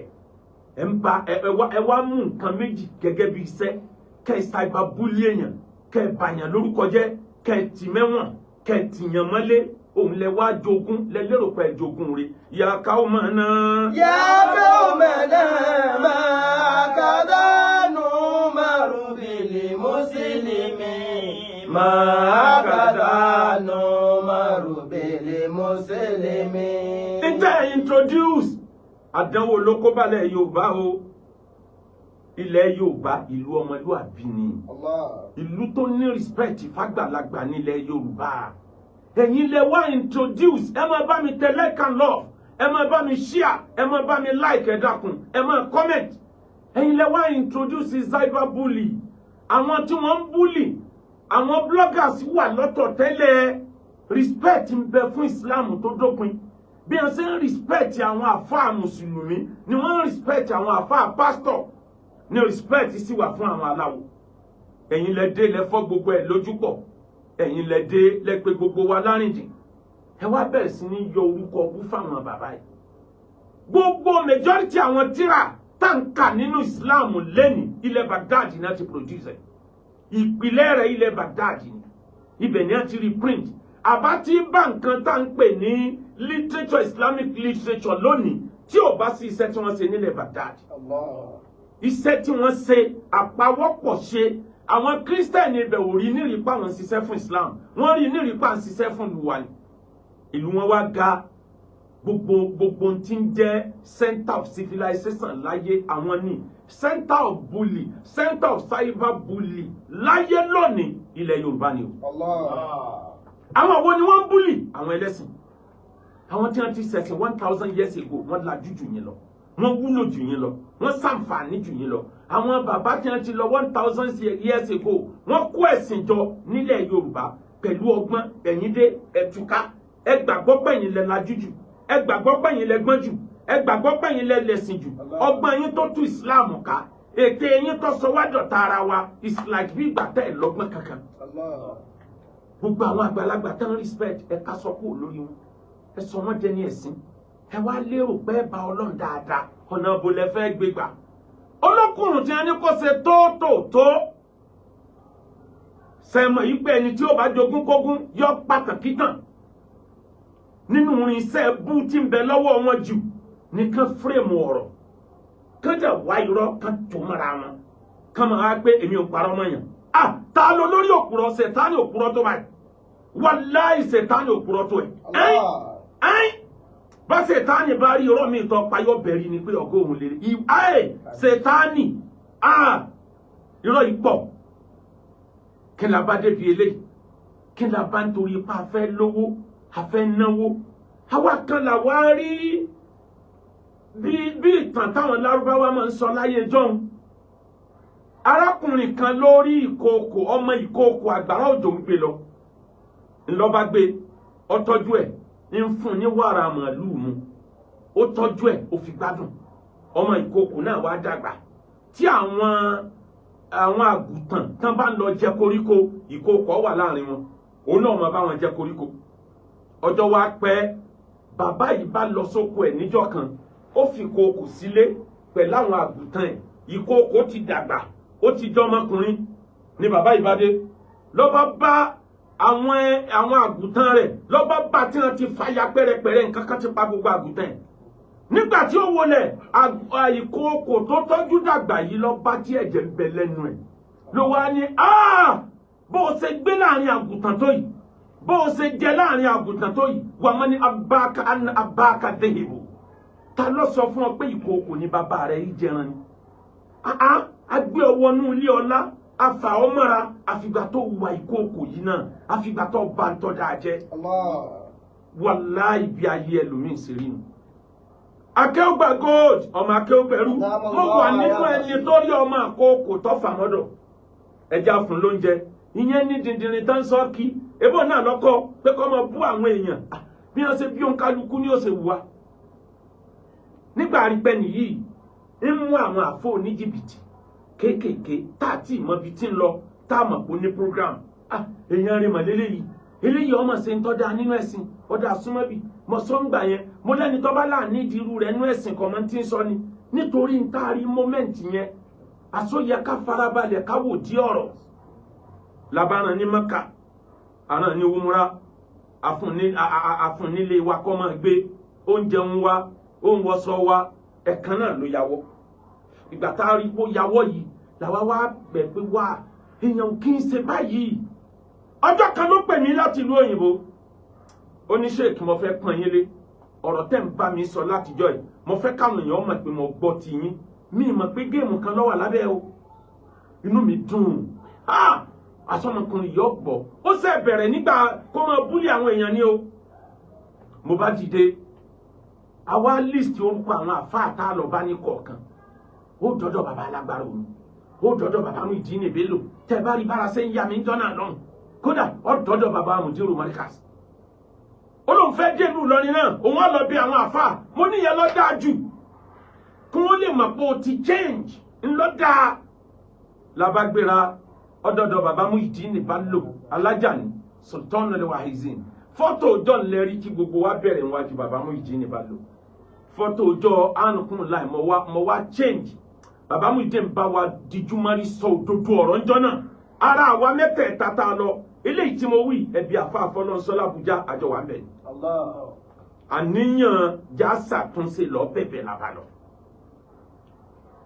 Ẹ ń ba ẹ wá, ẹ wá mú nǹkan méjì gẹ́gẹ́ bí iṣẹ́: kẹ́ ẹ cyber bully èèyàn, kẹ́ ẹ bàyàn lórúkọ jẹ́, kẹ́ ẹ tì mẹ́wọ̀n, kẹ́ ẹ tìyàn mọ́lé. Òun lẹ wá jogún, lẹ lérò pé ẹ jogún rẹ̀. يا قومنا. يا قومنا ما هكذا نؤمر بالمسلمين، ما هكذا نؤمر. Introduce àdánwò ló kó balẹ̀ Yorùbá o. Ilẹ̀ Yorùbá, ìlú ọmọlúàbí ni. Allah. Ìlú tó ní respect fàgbàlagbà nílẹ̀ Yorùbá. Ẹ̀yin lẹ wá introduce. Ẹ máa bá mi tẹ like and love, ẹ máa bá mi share, ẹ máa bá mi like, ẹ dákun, ẹ máa comment. Ẹ̀yin lẹ wá introduce cyber bully. Àwọn tí wọ́n ń bully, àwọn bloggers wà lọ́tọ̀ tẹ́lẹ̀. Respect ń bẹ fún Islam tó dópin. Bí wọ́n ṣe ń respect àwọn àfáà mùsùlùmí ni wọ́n ń respect àwọn àfáà pastor, ní respect sì wà fún àwọn aláwo. Ẹ̀yin lẹ dé, lẹ fọ́ gbogbo ẹ̀ lójú pọ̀. Ẹ̀yin lẹ dé, lẹ pé gbogbo wa lárìndìn. Ẹ wá bẹ̀rẹ̀ sí ní yọ orúkọ ọbú fáwọn bàbá yìí. Gbogbo majority àwọn tíra tá ń kà nínú Islam lẹ́nìí, ilẹ̀ Baghdad náà ti produce ẹ̀. Ìpìlẹ̀ rẹ̀, ilẹ̀ Baghdad ni. Ibẹ̀ ni a ti reprint. Àbá tí bá nǹkan tá ń pè ní literature, Islamic literature lónìí, tí ò bá sí iṣẹ́ tí wọ́n ṣe nílẹ̀ Baghdad. Allah. Iṣẹ́ tí wọ́n ṣe, àpawọ́pọ̀ ṣe. Àwọn Kírísítẹ̀nì ibẹ̀ ò rí nírìí pa àwọn ṣiṣẹ́ fún Islam, wọ́n rí nírìí pa àwọn ṣiṣẹ́ fún ìlú wa ni. Ìlú wọn wá ga. Gbogbo tí ń jẹ́ center of civilization láyé, àwọn ní center of bully, center of cyber bully láyé lónìí, ilẹ̀ Yorùbá ni o. Allah. Àwọn wo ni wọ́n ń bully? Àwọn ẹlẹ́sìn, àwọn tí wọ́n ti ṣẹ̀sìn 1000 years ago. Wọ́n lajú jù yín lọ, wọ́n wúlò jù yín lọ, wọ́n ṣàǹfààní jù yín lọ. Àwọn bàbá tí wọ́n ti lọ 1000 years ago, wọ́n kó ẹ̀sìn jọ nílẹ̀ Yorùbá pẹ̀lú ọgbọ́n. Ẹ̀yin dé, ẹ̀túká. Ẹ gbàgbọ́ pẹ̀yìn lẹ lajú jù, ẹ gbàgbọ́ pẹ̀yìn lẹ gbọ́n jù, ẹ gbàgbọ́ pẹ̀yìn lẹ lẹ̀sìn jù. Ọgbọ́n yín tó tú Islam ká, ète yín tó sọ wá dọ̀tá ara wa, is like bí ìgbà tẹ́ ẹ̀ lọ́gbọ́n kankan. Allah. Gbogbo àwọn àgbàlagbà tán respect, ẹ ká sọ kúrò lórí wọn, ẹ sọ wọn dẹni ẹ̀sìn. Ẹ wá lérò pé ẹ bá Ọlọ́run dáadáa. Ọ̀nà àbò lẹ fẹ́ gbé gbà? Olókùnrin tí wọn ní kó ṣe tó tó tó sẹmọ yìí pé ẹni tí ó bá jogún kógún yọ pàtàkì tàn nínú irinṣẹ́ bú tí ń bẹ lọ́wọ́ wọn jù nìkan, frame ọ̀rọ̀ kán dẹ̀ wá irọ́ kán tó mọ́ra wọn, kán máa pé èmi ò parọ́ mọ́ yàn. Ah, ta ló lórí òpùrọ̀? Ṣètánì òpùrọ̀ tó báyìí. Wàláì, ṣètánì òpùrọ̀ tó ẹ̀ ẹ́n Allah. ẹ́n. Bá ṣètánì bá rí irọ́ mi tọ́ payọ́ bẹ̀rí ni pé ọgọ́ òun lè rí ẹ̀. Ṣètánì, ah, irọ́ yìí pọ̀. Kí la bá débi eléyìí? Kí la bá ń torí pa? A fẹ́ lówó, a fẹ́ náwó. Àwa kan là wá rí bí ìtàn táwọn Lárúbáwá máa ń sọ láyé jọ́hun. Arákùnrin kan lórí ìkookò, ọmọ ìkookò, àgbàrá òjò ń gbé lọ. Ńlọba gbé, ó tọ́jú ẹ̀, ń fún ní wàrà màálùú mu, ó tọ́jú ẹ̀, ó fi gbádùn. Ọmọ ìkookò náà wá dàgbà. Tí àwọn àgùntàn tán bá ń lọ jẹ koríko, ìkookò wà láàrin wọn, òun náà máa bá wọn jẹ koríko. Ọjọ́ wa pẹ́, bàbá yìí bá lọ sóko ẹ̀ níjọ́ kan. Ó fi ìkookò sílé pẹ̀lú àwọn àgùntàn ẹ̀. Ìkookò ti dàgbà, ó ti jọmọkùnrin. Ni bàbá yìí bá dé, ló bá bá àwọn àgùntàn rẹ̀, ló bá bá tí wọ́n ti fàya pẹ́rẹpẹ̀rẹ. Nǹkan kan ti pa gbogbo àgùntàn ẹ̀. Nígbà tí ó wọlé, ìkookò tó tọ́jú dàgbà yìí lọ bá tí ẹ̀jẹ̀ ń bẹ lẹ́nu ẹ̀. Ló wá ní, "Bó o ṣe gbé láàrin àgùntàn tó yìí, bó o ṣe jẹ láàrin àgùntàn tó yìí, wà mọ́ ní abáka abáka déhìbò. Ta ló sọ fún ọ pé ìkookò ní bàbá rẹ yìí jẹran ni? A gbé ọ wọnú ilé ọlá, a fà ọ mọ́ra, àfìgbà tó wà ìkookò yìí náà, àfìgbà tó bá ń tọ́ dáa jẹ́." Allah. Wàláì, bí ayé ẹlòmíín ṣe rí nu. Akéwùgbà Gold, ọmọ akéwùgbẹ̀rú, mo wà nínú ẹni tó rí ọmọ àkókò tó fà mọ́dọ̀. Ẹja fún lóúnjẹ. Ìyẹn ní dìndìnrín tán sọ kí ebó náà lọ́kọ́ pé kọ́ máa bú àwọn èèyàn. Bí wọ́n ṣe bí òǹkálukú ní ó ṣe wù wá. Nígbà àrípẹ́ nìyí ń mú àwọn àfọ oníjìbìtì kéékèèké tá a ti mọ ibi tí ń lọ, tá a mọ̀ pé ó ní program. Ah, èèyàn rẹ̀ mọ̀ lélẹ́yìí, eléyìí ọmọ ṣe ń tọ́ da nínú ẹ̀sìn ọ̀dà súnmọ́bì. Mo sọ ń gbà yẹn, mo lẹ́ni tó bá láàní ìdírú rẹ̀ nínú ẹ̀sìn kọ̀mọ́ tí ń sọ ni nítorí ń taari moment yẹn. Àsóyẹ ká farabalẹ̀, ká wò dí ọ̀rọ̀ labaran ní Mẹ́kà, àràn ní umra, àfúnnílé wa kọ́ máa gbé oúnjẹ ń wá, ó ń wọṣọ wa. Ẹ̀kan náà ló yàwọ́. Ìgbà tá a rí kó yàwọ́ yìí làwa wá bẹ̀ pé wá, èèyàn kì í ṣe báyìí. Ọjọ́ kan ló pè mí láti ìlú òyìnbó. Ó ní, "Sheikh, mo fẹ́ pọ́n yín lé." Ọ̀rọ̀ tẹ́ ń bá mi sọ látijọ́ yìí, mo fẹ́ káwọn èèyàn mọ̀ pé mo gbọ́ ti yín. Mi mọ̀ pé game kan ló wà lábẹ́ o. Inú mi dùn. Ah, asọmọkùnrin yóò gbọ́. Ó ṣe bẹ̀rẹ̀ nígbà kó máa bully àwọn èèyàn ni o. Mo bá dìde, àwa list orúkọ àwọn àfáà tá a lọ bá ní kọ̀ọ̀kan. Ó dọ́dọ̀ bàbá alágbára òun, ó dọ́dọ̀ bàbá Muyideen Bello. Tẹ́ bá rí bára ṣe ń yá mi ń jọ́nà lọ́hùn, kódà ó dọ́dọ̀ bàbá Mudiru Markaz. Ó lóun fẹ́ dé ìlú Ìlọrin náà, òun á lọ bí àwọn àfáà. Mo níyẹn lọ dáa jù, kí wọ́n lè mọ̀ pé o ti change ńlọ dáa. Labagbéra ọdọọdọ bàbá Muyideen Bello Alájàní, Sultan al-Wahizin. Fọ́tò ọjọ́ ńlẹ́rí tí gbogbo wa bẹ̀rẹ̀ níwájú bàbá Muyideen Bello, fọ́tò ọjọ́ ànukún láì mo wá change. Bàbá Muyideen bá wa díjú mọ́rí, sọ òdodo ọ̀rọ̀ ńjọ́ náà. Ara àwa mẹ́tẹ̀ẹ̀ta tá a lọ, eléyìí tí mo wí, ẹbí àfáàfọ́ náà sọ́lá Àbújá àjọ wà ń bẹ̀. Àníyàn já ṣàtúnṣe lọ bẹ̀bẹ̀ làbà lọ.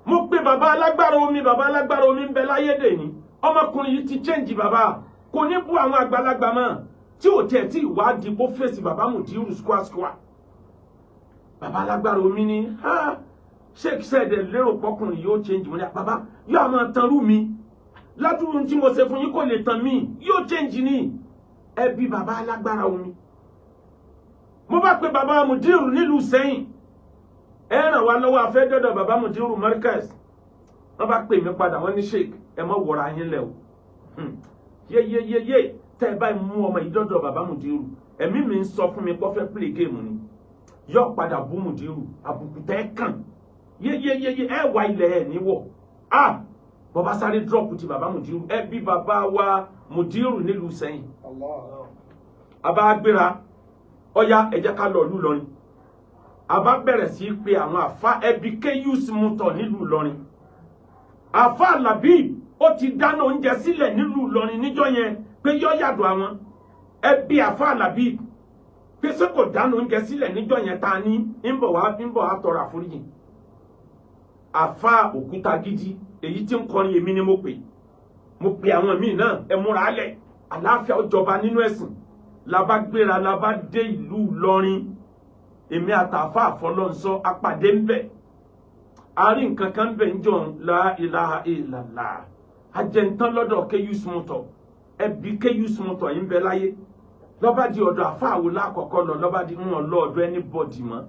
Mo pe bàbá alágbára omi. Bàbá alágbára omi ń bẹ láyé dè ní. Ọmọkùnrin yìí ti change, bàbá kò ní bú àwọn àgbàlagbà mọ́, tí ò tiẹ̀ tí ìwádìí kó fèsì bàbá Mudiru square square. Bàbá alágbára omi ní, "Sheikh, sẹ́ẹ̀dẹ̀ lérò pọ́kùnrin yóò change?" Mo ní, "Bàbá yóò máa tanrú mi ládùúrú tí mo ṣe fún yín, kò lè tàn mí, yóò change ní." Ẹbí bàbá alágbára omi, mo bá pe bàbá Mudiru nílùú Sẹ́yìn, ẹ ràn wá lọ́wọ́, afẹ́dọ́dọ̀ bàbá Mudiru Markaz. Wọ́n bá pè mí padà, wọ́n ní, "Sheikh, ẹ má wọra yín lẹ̀ o. Yeyeyeye, tẹ́ ẹ báyìí mú ọmọ yìí dọ́dọ̀ bàbá Mudiru, ẹ̀mí mi ń sọ fún mi kó fẹ́ play game ni, yóò padà bú Mudiru, àbùkù tẹ́ kàn yeyeyeye, ẹ wá ilẹ̀ ẹ̀ níwọ̀." Ah, bọ́bá sáré drop ti bàbá Mudiru. Ẹ bí bàbá wa Mudiru nílùú Sẹ́yìn, àbá gbéra, ọ̀yá, ẹ jẹ́ ká lọ ìlú Ìlọrin. Àbá bẹ̀rẹ̀ sí í pe àwọn àfa ẹbí Kéyùs mutọ̀ nílùú Ìlọrin. Àfa Làbí ó ti dáná oúnjẹ sílẹ̀ nílùú Ìlọrin níjọ́ yẹn pé yọ́ yàdọ̀ àwọn ẹbí. Àfa Làbí pé ṣé kò dáná oúnjẹ sílẹ̀ níjọ́ yẹn ta ní ń bọ̀ wá tọrọ àforíjì. Àfa òkúta gidi èyí tí ń kọrin, èmi ni mo pè, mo pè àwọn míì náà. Ẹ múra lẹ̀, àlàáfíà ó jọba nínú ẹ̀sìn. La bá gbéra, la bá dé ìlú Ìlọrin. Èmi àtàfà àfọlọ́nsọ apàdé ń bẹ̀. A rí nǹkan kan bẹ̀ ń jọ, la ilaha illallah, ajẹ́ntán lọ́dọ̀ Kéyùs mọ́tọ̀. Ẹbí Kéyùs mọ́tọ̀ yìí ń bẹ láyé. Lọ́ba di ọ̀dọ̀ àfáàwò lákọ̀ọ́kọ́ lọ, lọ́ba di ń lọ ọ̀dọ̀ anybody mọ́,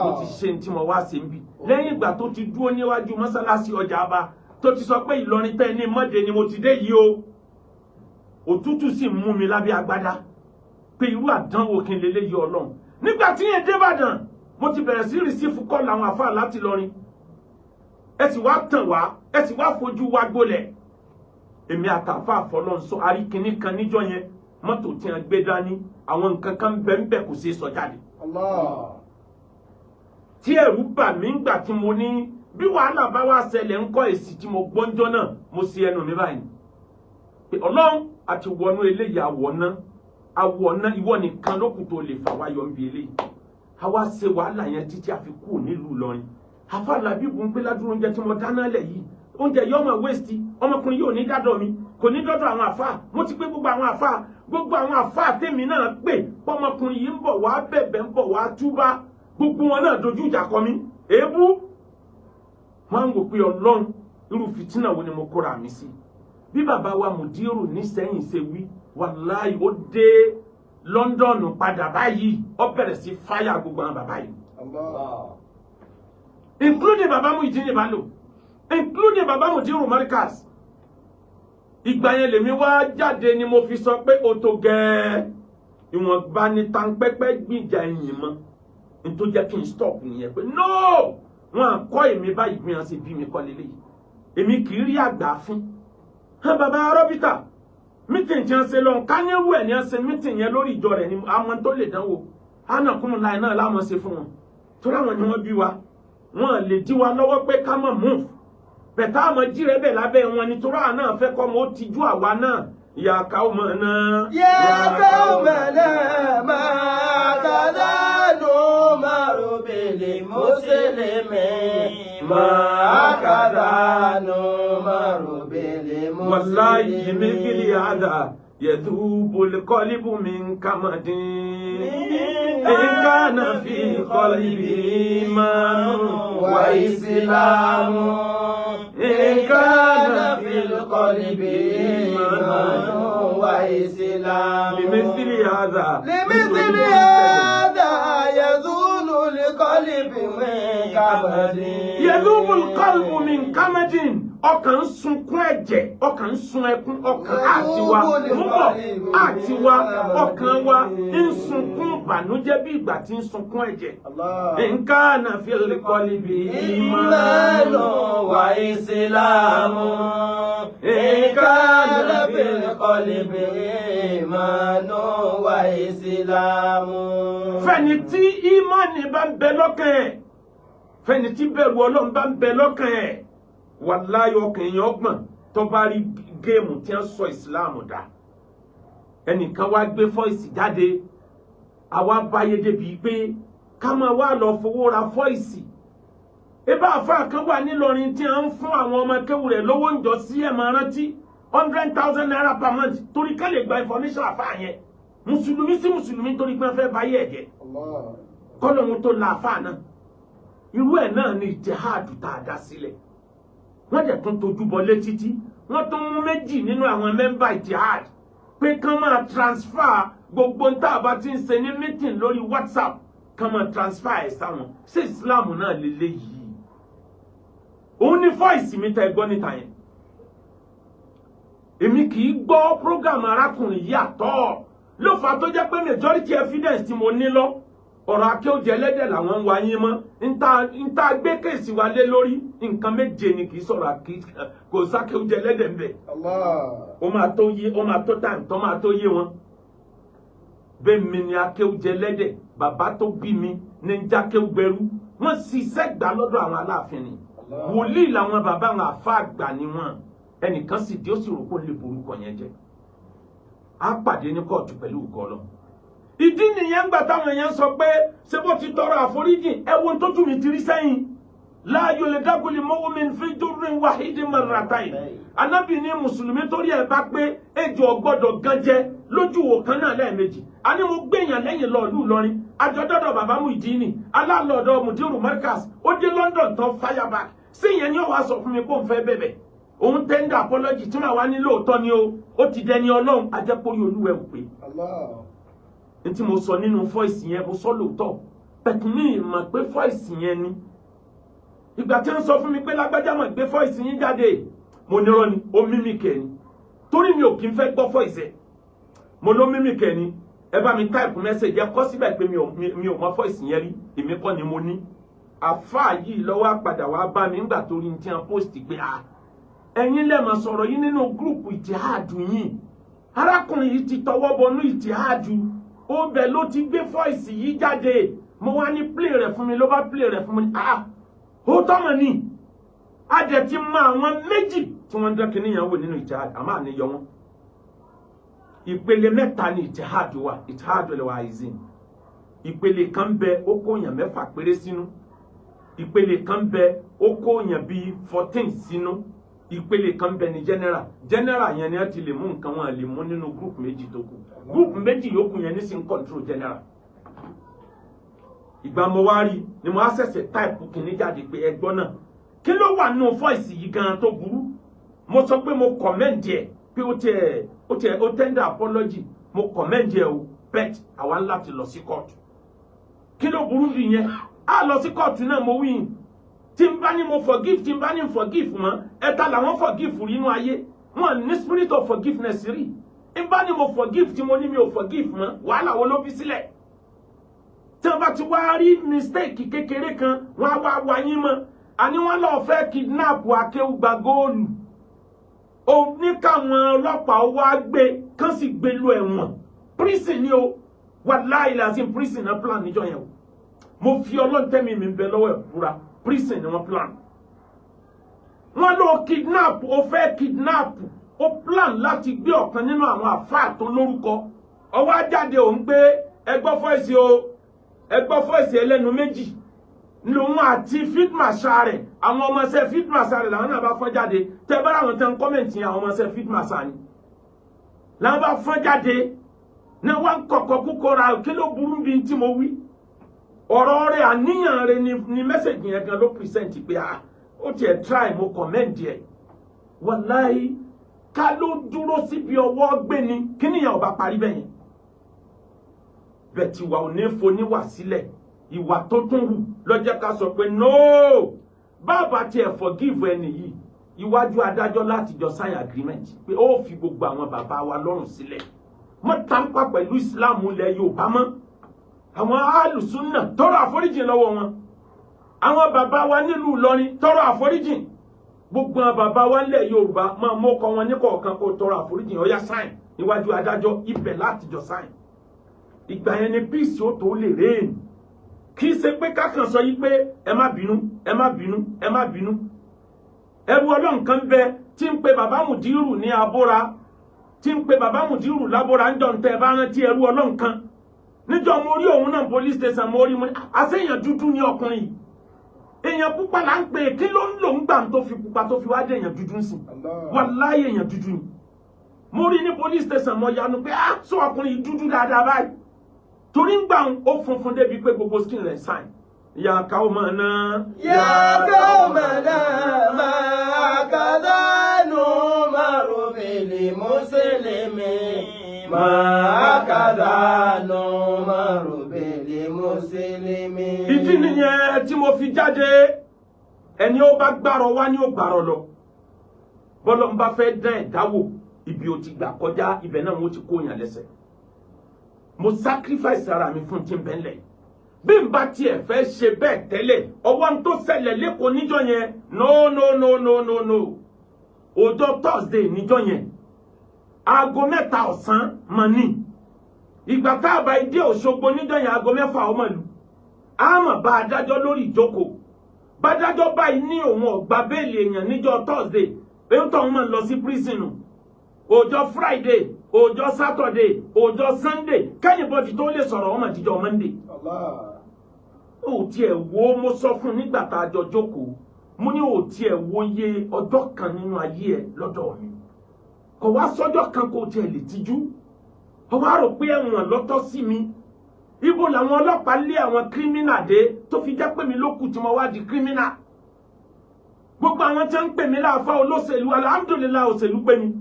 mo ti ṣe ní tí mo wá ṣe ń bì. Lẹ́yìn ìgbà tó ti dúró níwájú mọ́sálásí ọjà àbá, tó ti sọ pé Ìlọrin tẹ́ ní mọ́dé ni mo ti dé yìí o, òtútù sì mú mi lábẹ́ agbádá pé irú àdánwò kí n lè léyìí, Ọlọ́run. Nígbà tí yẹn dé Ìbàdàn, mo ti bẹ̀rẹ̀ sí receive call àwọn àfáà láti lọrin. Ẹ sì wá tàn wá, ẹ sì wá fojú wa gbolẹ̀. Èmi àtàfà àfọlọ́nsọ àríkìnní kan níjọ́ yẹn, mọ́tò tí wọ́n gbé dání, àwọn nǹkan kan bẹ́ẹ̀ kò ṣeé sọ jáde. Tí ẹ̀rù bà mí ńgbà tí mo ní bí wàhálà bá wá ṣẹlẹ̀ ńkọ́? Èsì tí mo gbọ́njọ́ náà, mo ṣe ẹnu mi báyìí pé Ọlọ́run àti wọnú eléyìí, àwọ̀ná àwọ̀ná, ìwọ nìkan lókùn tó lè fà wá yọ níbi eléyìí. A wá ṣe wàhálà yẹn títí a fi kú nílùú Ìlọrin. Àfàlà bíbu ń gbé ládùúgbò oúnjẹ tí mo dáná lẹ̀ yìí, oúnjẹ yìí ọmọ waste. Ọmọkùnrin yóò ní dádọ̀ mi, kò ní dọ́dọ̀ àwọn àfà. Mo ti pé gbogbo àwọn àfà, gbogbo àwọn àfà tèmi náà pè pọ́mọkùnrin yìí ń bọ̀ wá bẹ̀bẹ̀, ń bọ̀ wá túbá, gbogbo wọn náà dojú ìjà kọ mí, èébú. Wọn ń wò pé Ọlọ́run, irú fìtínà wo ni mo kóra mi sí? Bí bàbá wa Mùdírù nísẹ́yìn ṣe wí, wàláì, ó dé London padà báyìí, ó bẹ̀rẹ̀ sí fáyà gbogbo àwọn bàbá yìí, including bàbá Muyideen Bello, including bàbá Mudiru Markaz. Ìgbà yẹn lèmi wá jáde ni mo fi sọ pé o tó gẹ́ẹ́, ìwọ̀nba ní tanpẹ́pẹ́ gbìjà ẹ̀yìn mọ́. N tó jẹ́ kí n stop nìyẹn pé no, wọn à kọ́ èmi báyìí, bí wọn ṣe bí mi kọ́ lélẹ́yìí, èmi kì í rí àgbà fún hàn. Bàbá rọ́bìtà, meeting tí wọ́n ṣe lọ kányẹ́wò ẹ̀ ní wọ́n ṣe meeting yẹn lórí ìjọ rẹ̀ ni àwọn tó lè dánwò ánàkúnmù láì náà láwọn ṣe fún wọn, torí àwọn ni wọ́n bí wa, wọn lè dí wa lọ́wọ́ pé ká mọ̀ move bẹ̀tà àmọ́ jírẹ́ bẹ̀ lábẹ́ wọn nítorí àwọn náà fẹ́ kọ́ mọ́ ó tijú àwa náà. Ìyá káwọn mọ̀ náà. يا قومنا ما كذا نؤمر بالمسلمين، ما كذا نؤمر والله بالمسلمين. لمثل هذا يذوب القلب من كمد إن كان في قلبه إيمان وإسلام. إن كان في القلب إيمان وإسلام. لمثل هذا لمثل هذا يزول القلب من كمد. يذوب القلب من كمد. Ọkàn ń sunkún ẹ̀jẹ̀, ọkàn ń sun ẹkún, ọkàn àti wa mú bọ̀ àti wa, ọkàn wa ń sunkún ìbànújẹ́ bí ìgbà tí ń sunkún ẹ̀jẹ̀. Allah. إن كان في القلب إيمان إيمان وإسلام. إن كان في القلب إيمان وإسلام. Fẹ́ni tí ìmánì bá ń bẹ lọ́kàn ẹ̀, fẹ́ni tí bẹ̀rù Ọlọ́run bá ń bẹ lọ́kàn ẹ̀, wàláyé, ọkàn èèyàn ọgbọ̀n tó bá rí game tí wọ́n sọ ìsìláàmù dà. Ẹnìkan wá gbé voice jáde, àwa báyé débi pé ká máa wá lọ fowó ra voice. Ebá àfa kan wà nílọrin tí wọ́n ń fún àwọn ọmọ kéwù rẹ̀ lówó ń jọ sí, ẹ̀ máa rántí, ₦100,000 per month, torí ká lè gba information àfa yẹn, mùsùlùmí sí mùsùlùmí, torí pé wọ́n fẹ́ báyé ẹ̀jẹ̀. Allah. Kọ́lọ́hún tó la àfa náà, irú ẹ̀ náà ni ìtìhádù tá a dá sílẹ̀. Wọ́n dẹ̀ tún tojú bọlé títí, wọ́n tún mú méjì nínú àwọn member ìtìhádù pé kán máa transfer gbogbo ń tá a bá ti ń ṣe ní meeting lórí WhatsApp, kán máa transfer ẹ̀ sáwọn. Ṣé Islam náà lélẹ́yìí? Òun ní voice mi tẹ́ gbọ́ níta yẹn. Èmi kì í gbọ́ program arákùnrin yìí àtọ́ ló fà á tó jẹ́ pé majority evidence tí mo ní lọ, ọ̀rọ̀ akéwòjẹ ẹlẹ́dẹ̀ làwọn ń wá yín mọ́. Nta gbé case wa lé lórí nǹkan méje ni, kì í sọ̀rọ̀ kò sákéwòjẹ ẹlẹ́dẹ̀ ń bẹ̀. Allah. Ó máa tó yé, ó máa tó time tó máa tó yé wọn. Bẹ́ẹ̀ mi ni akéwòjẹ ẹlẹ́dẹ̀, bàbá tó bí mi ní ń jákéwògbẹrú, wọ́n ṣiṣẹ́ gbà lọ́dọ̀ àwọn aláàfin ni. Allah. Wòlíì làwọn bàbá àwọn, àfa àgbà ni wọn. Ẹnìkan sì dé, ó sì rò pé ó lè borúkọ yẹn jẹ́. Á pàdé ní kóòtù pẹ̀lú ògo Ọlọ́run. Ìdí nìyẹn ń gbà táwọn èèyàn sọ pé ṣé bó ti tọrọ àforíjì. Ẹ wo tójú mi ti rí sẹ́yìn. لا يلدغ المؤمن في جحر واحد مرتين. Anábì ní mùsùlùmí torí ẹ bá pé, ejò ọgbọ́dọ̀ gan jẹ lójú wò kan náà lẹ́ẹ̀mejì. A ní mo gbẹ̀yàn lẹ́yìn lọ ìlú Ìlọrin, àjọdọ́dọ̀ bàbá Muyideen alálọ́dọ̀ Mudiru Markaz. Ó dé London tán, fire back sí. Ìyẹn ni ó wàá sọ fún mi pé òun fẹ́ bẹ̀bẹ̀, òun tender apology, tí màá wá ní lóòótọ́ ni o, ó ti dẹni Ọlọ́run, ajẹ́pọ̀rí olúwẹ̀ ò pé. Allah. Ní tí mo sọ nínú voice yẹn, mo sọ lóòótọ́ pẹ̀tù, mi mọ̀ pé voice yẹn ni. Ìgbà tí wọ́n sọ fún mi pé lágbájá mọ̀ gbé voice yín jáde, mo nírọ́ ni, ó mímì kẹ́ ni, torí mi ò kí ń fẹ́ gbọ́ voice ẹ̀. Mo ló mímì kẹ́ ni. Ẹ bá mi type message, ẹ kọ síbẹ̀ pé mi ò mọ voice yẹn rí, èmi kọ́ ni mo ní. Àfáà yìí lọ́wọ́ àpàdà wàá bá mi ńgbà torí ní tí wọ́n post pé, ah, ẹ̀yin lẹ́mọ̀ sọ̀rọ̀ yìí nínú group ìtìhádù yìí, arákùnrin yìí ti tọwọ́ bọnú ìtìhádù, ó bẹ̀ ló ti gbé voice yìí jáde. Mo wá ní play rẹ̀ fún mi, ló bá play rẹ̀ fún mi. Ah, ó tọ́mọ̀ ni. A dẹ̀ ti mọ àwọn méjì tí wọ́n ń dán kínní yẹn wò nínú ìtìhádù, àmọ́ àníyọ wọn. Ìpele mẹ́ta ni ìtìhádù wa, ìtìhádù lè wà àìsìn. Ìpele kan bẹ, ó kó èèyàn mẹ́fà péré sínú. Ìpele kan bẹ, ó kó èèyàn bíi 14 sínú. Ìpele kan bẹ ní general. General yẹn ni wọ́n ti lè mú nǹkan, wọn lè mú nínú group méjì tó kù. Group méjì yòókù yẹn ní sí ń control general. Ìgbà mo wá rí ni mo á ṣẹ̀ṣẹ̀ type kìíní jáde pé ẹgbọ́n náà, kí ló wà nínú voice yìí gan tó burú? Mo sọ pé mo commend ẹ pé ó tiẹ̀ ó tender apology, mo commend ẹ o, but àwa ń láti lọ sí court. Kí ló burú bí yẹn? Á lọ sí court náà. Mo wí tí n bá ní mo forgive, tí n bá ní forgive mọ́, ẹ̀ta làwọn forgive rí inú ayé wọn ní spirit of forgiveness rí. N bá ní mo forgive, tí mo ní mi ò forgive mọ́, wàhálà wo ló bí sílẹ̀? Tí wọ́n bá ti wá rí mistake kékeré kan, wọ́n á wá wá yín mọ́. Àní wọ́n lọ́ọ́ fẹ́ kidnap akéwùgbà góòlù, ó ní káwọn ọlọ́pàá wá gbé, kán sì gbé lu ẹ̀wọ̀n, prison ni o. Wàláhì làzim, prison náà plan níjọ́ yẹn o. Mo fi Ọlọ́run tẹ́mi mi bẹ lọ́wọ́ ẹ̀ búra, prison ni wọ́n plan. Wọ́n lọ kidnap, ó fẹ́ kidnap, ó plan láti gbé ọ̀kan nínú àwọn àfáà tó lórúkọ. Ọwọ́ ajáde òun pé ẹgbọ́ voice o, ẹgbọ́ voice ẹlẹ́nu méjì lòun àti field marshal rẹ̀, àwọn ọmọọṣẹ́ field marshal rẹ̀ làwọn náà bá fọ́n jáde. Tẹ́ bá àwọn tẹ́ ń comment yẹn, àwọn ọmọọṣẹ́ field marshal ni. Làwọn bá fọ́n jáde náà wá ń kọ̀kọ́ kúkọ́ra. Kí ló burú bí tí mo wí? Ọ̀rọ̀ rẹ̀, àníyàn rẹ̀ ni message yẹn gan ló present pé, ah, ó tiẹ̀ try, mo commend ẹ̀. Wàláhí, ká ló dúró síbi ọwọ́ gbé ni kí nìyẹn ọba parí bẹ́yẹn bẹ́ẹ̀ tí wà ò ní foníwà sílẹ̀. Ìwà tó tún hù lọ́jọ́ ká sọ pé no, bàbá tiẹ̀ forgive ẹni yìí, iwájú adájọ́ láti jọ sign agreement pé ó fi gbogbo àwọn bàbá wa lọ́rùn sílẹ̀, mọ́ tàǹpà pẹ̀lú Islam ilẹ̀ Yorùbá mọ́. Àwọn alùsùnà, tọrọ àforíjì lọ́wọ́ wọn. Àwọn bàbá wa nílùú Ìlọrin, tọrọ àforíjì. Gbogbo àwọn bàbá wa nílẹ̀ Yorùbá, máa mọ́kọ wọn ní kọ̀ọ̀kan kó tọrọ àforíjì. Ó yá, sign níwájú adájọ́, ibẹ̀ láti jọ sign. Ìgbà yẹn ni peace ó tó lè reign. Kì í ṣe pé kákan sọ yí pé ẹ má bínú, ẹ má bínú, ẹ má bínú. Ẹrú Ọlọ́run kan bẹ tí ń pe bàbá Mùdírù ní abóra, tí ń pe bàbá Mùdírù lábóra ń jọ ń tẹ ẹ bá rántí. Ẹrú Ọlọ́run kan níjọ́ mo rí òun náà police station, mo rí, mo ní àṣeyàn dúdú ní ọkùnrin yìí, èèyàn pupa là ń pè. Kí ló ń lò ń gbà tó fi pupa tó fi wá dé èèyàn dúdú ń sìn? Wàláyé, èèyàn dúdú ni. Mo rí ní police station, mo yanu pé, ah, sọ ọkùnrin yìí dúdú dáadáa báyìí, torí ń gbà ó funfun débi pé gbogbo skin rẹ̀ shine. Ya qaumana. يا قومنا ما كذا نؤمر بالمسلمين، ما كذا نؤمر بالمسلمين. Ìdí nìyẹn tí mo fi jáde. Ẹni ó bá gbárọ wá ní ó gbárọ lọ. Bọ́lọ́ ń bá fẹ́ dán ẹ̀dá wò, ibi ó ti gbà kọjá, ibẹ̀ náà wọ́n ti kó yàn lẹ́sẹ̀. Mo sacrifice ara mi fún tí ń bẹ́ ńlẹ̀. Bí n bá tiẹ̀ fẹ́ ṣe bẹ́ẹ̀ tẹ́lẹ̀, ọwọ́ ń tó ṣẹlẹ̀ lẹ́kọ̀ọ́ níjọ́ yẹn, no, no, no, no, no, no. Ọjọ́ Thursday níjọ́ yẹn, aago 3 ọ̀sán mọ̀ ní. Ìgbà tá a bá dé Òṣogbo níjọ́ yẹn, aago 6 ọmọ ìlú a mọ̀ bá adájọ́ lórí ìjókòó. Bádájọ́ báyìí ní òun ọ̀gbà bail èèyàn níjọ́ Thursday, èyí tó ń mọ̀ lọ sí prison nù. Ọjọ́ Friday, ọjọ́ Saturday, ọjọ́ Sunday, kí anybody tó lè sọ̀rọ̀, ọmọ ìdíjọ́ Monday. Ó tiẹ̀ wo, mo sọ fún nígbà tá a jọ jókòó, mo ní ó tiẹ̀ wo iye ọjọ́ kan nínú ayé ẹ lọ́dọ̀ mi, kò wá sọ́jọ́ kan kò tiẹ̀ lè tijú. Ó wá rò pé ẹ̀wọ̀n lọ́tọ́ sí mi. Ibo làwọn ọlọ́pàá lé àwọn criminal dé tó fi jẹ́ pé mi ló kù tí mo wá di criminal? Gbogbo àwọn tí wọ́n ń pè mí láàfáà olóṣèlú, alhamdulillahi, òṣèlú pé mi.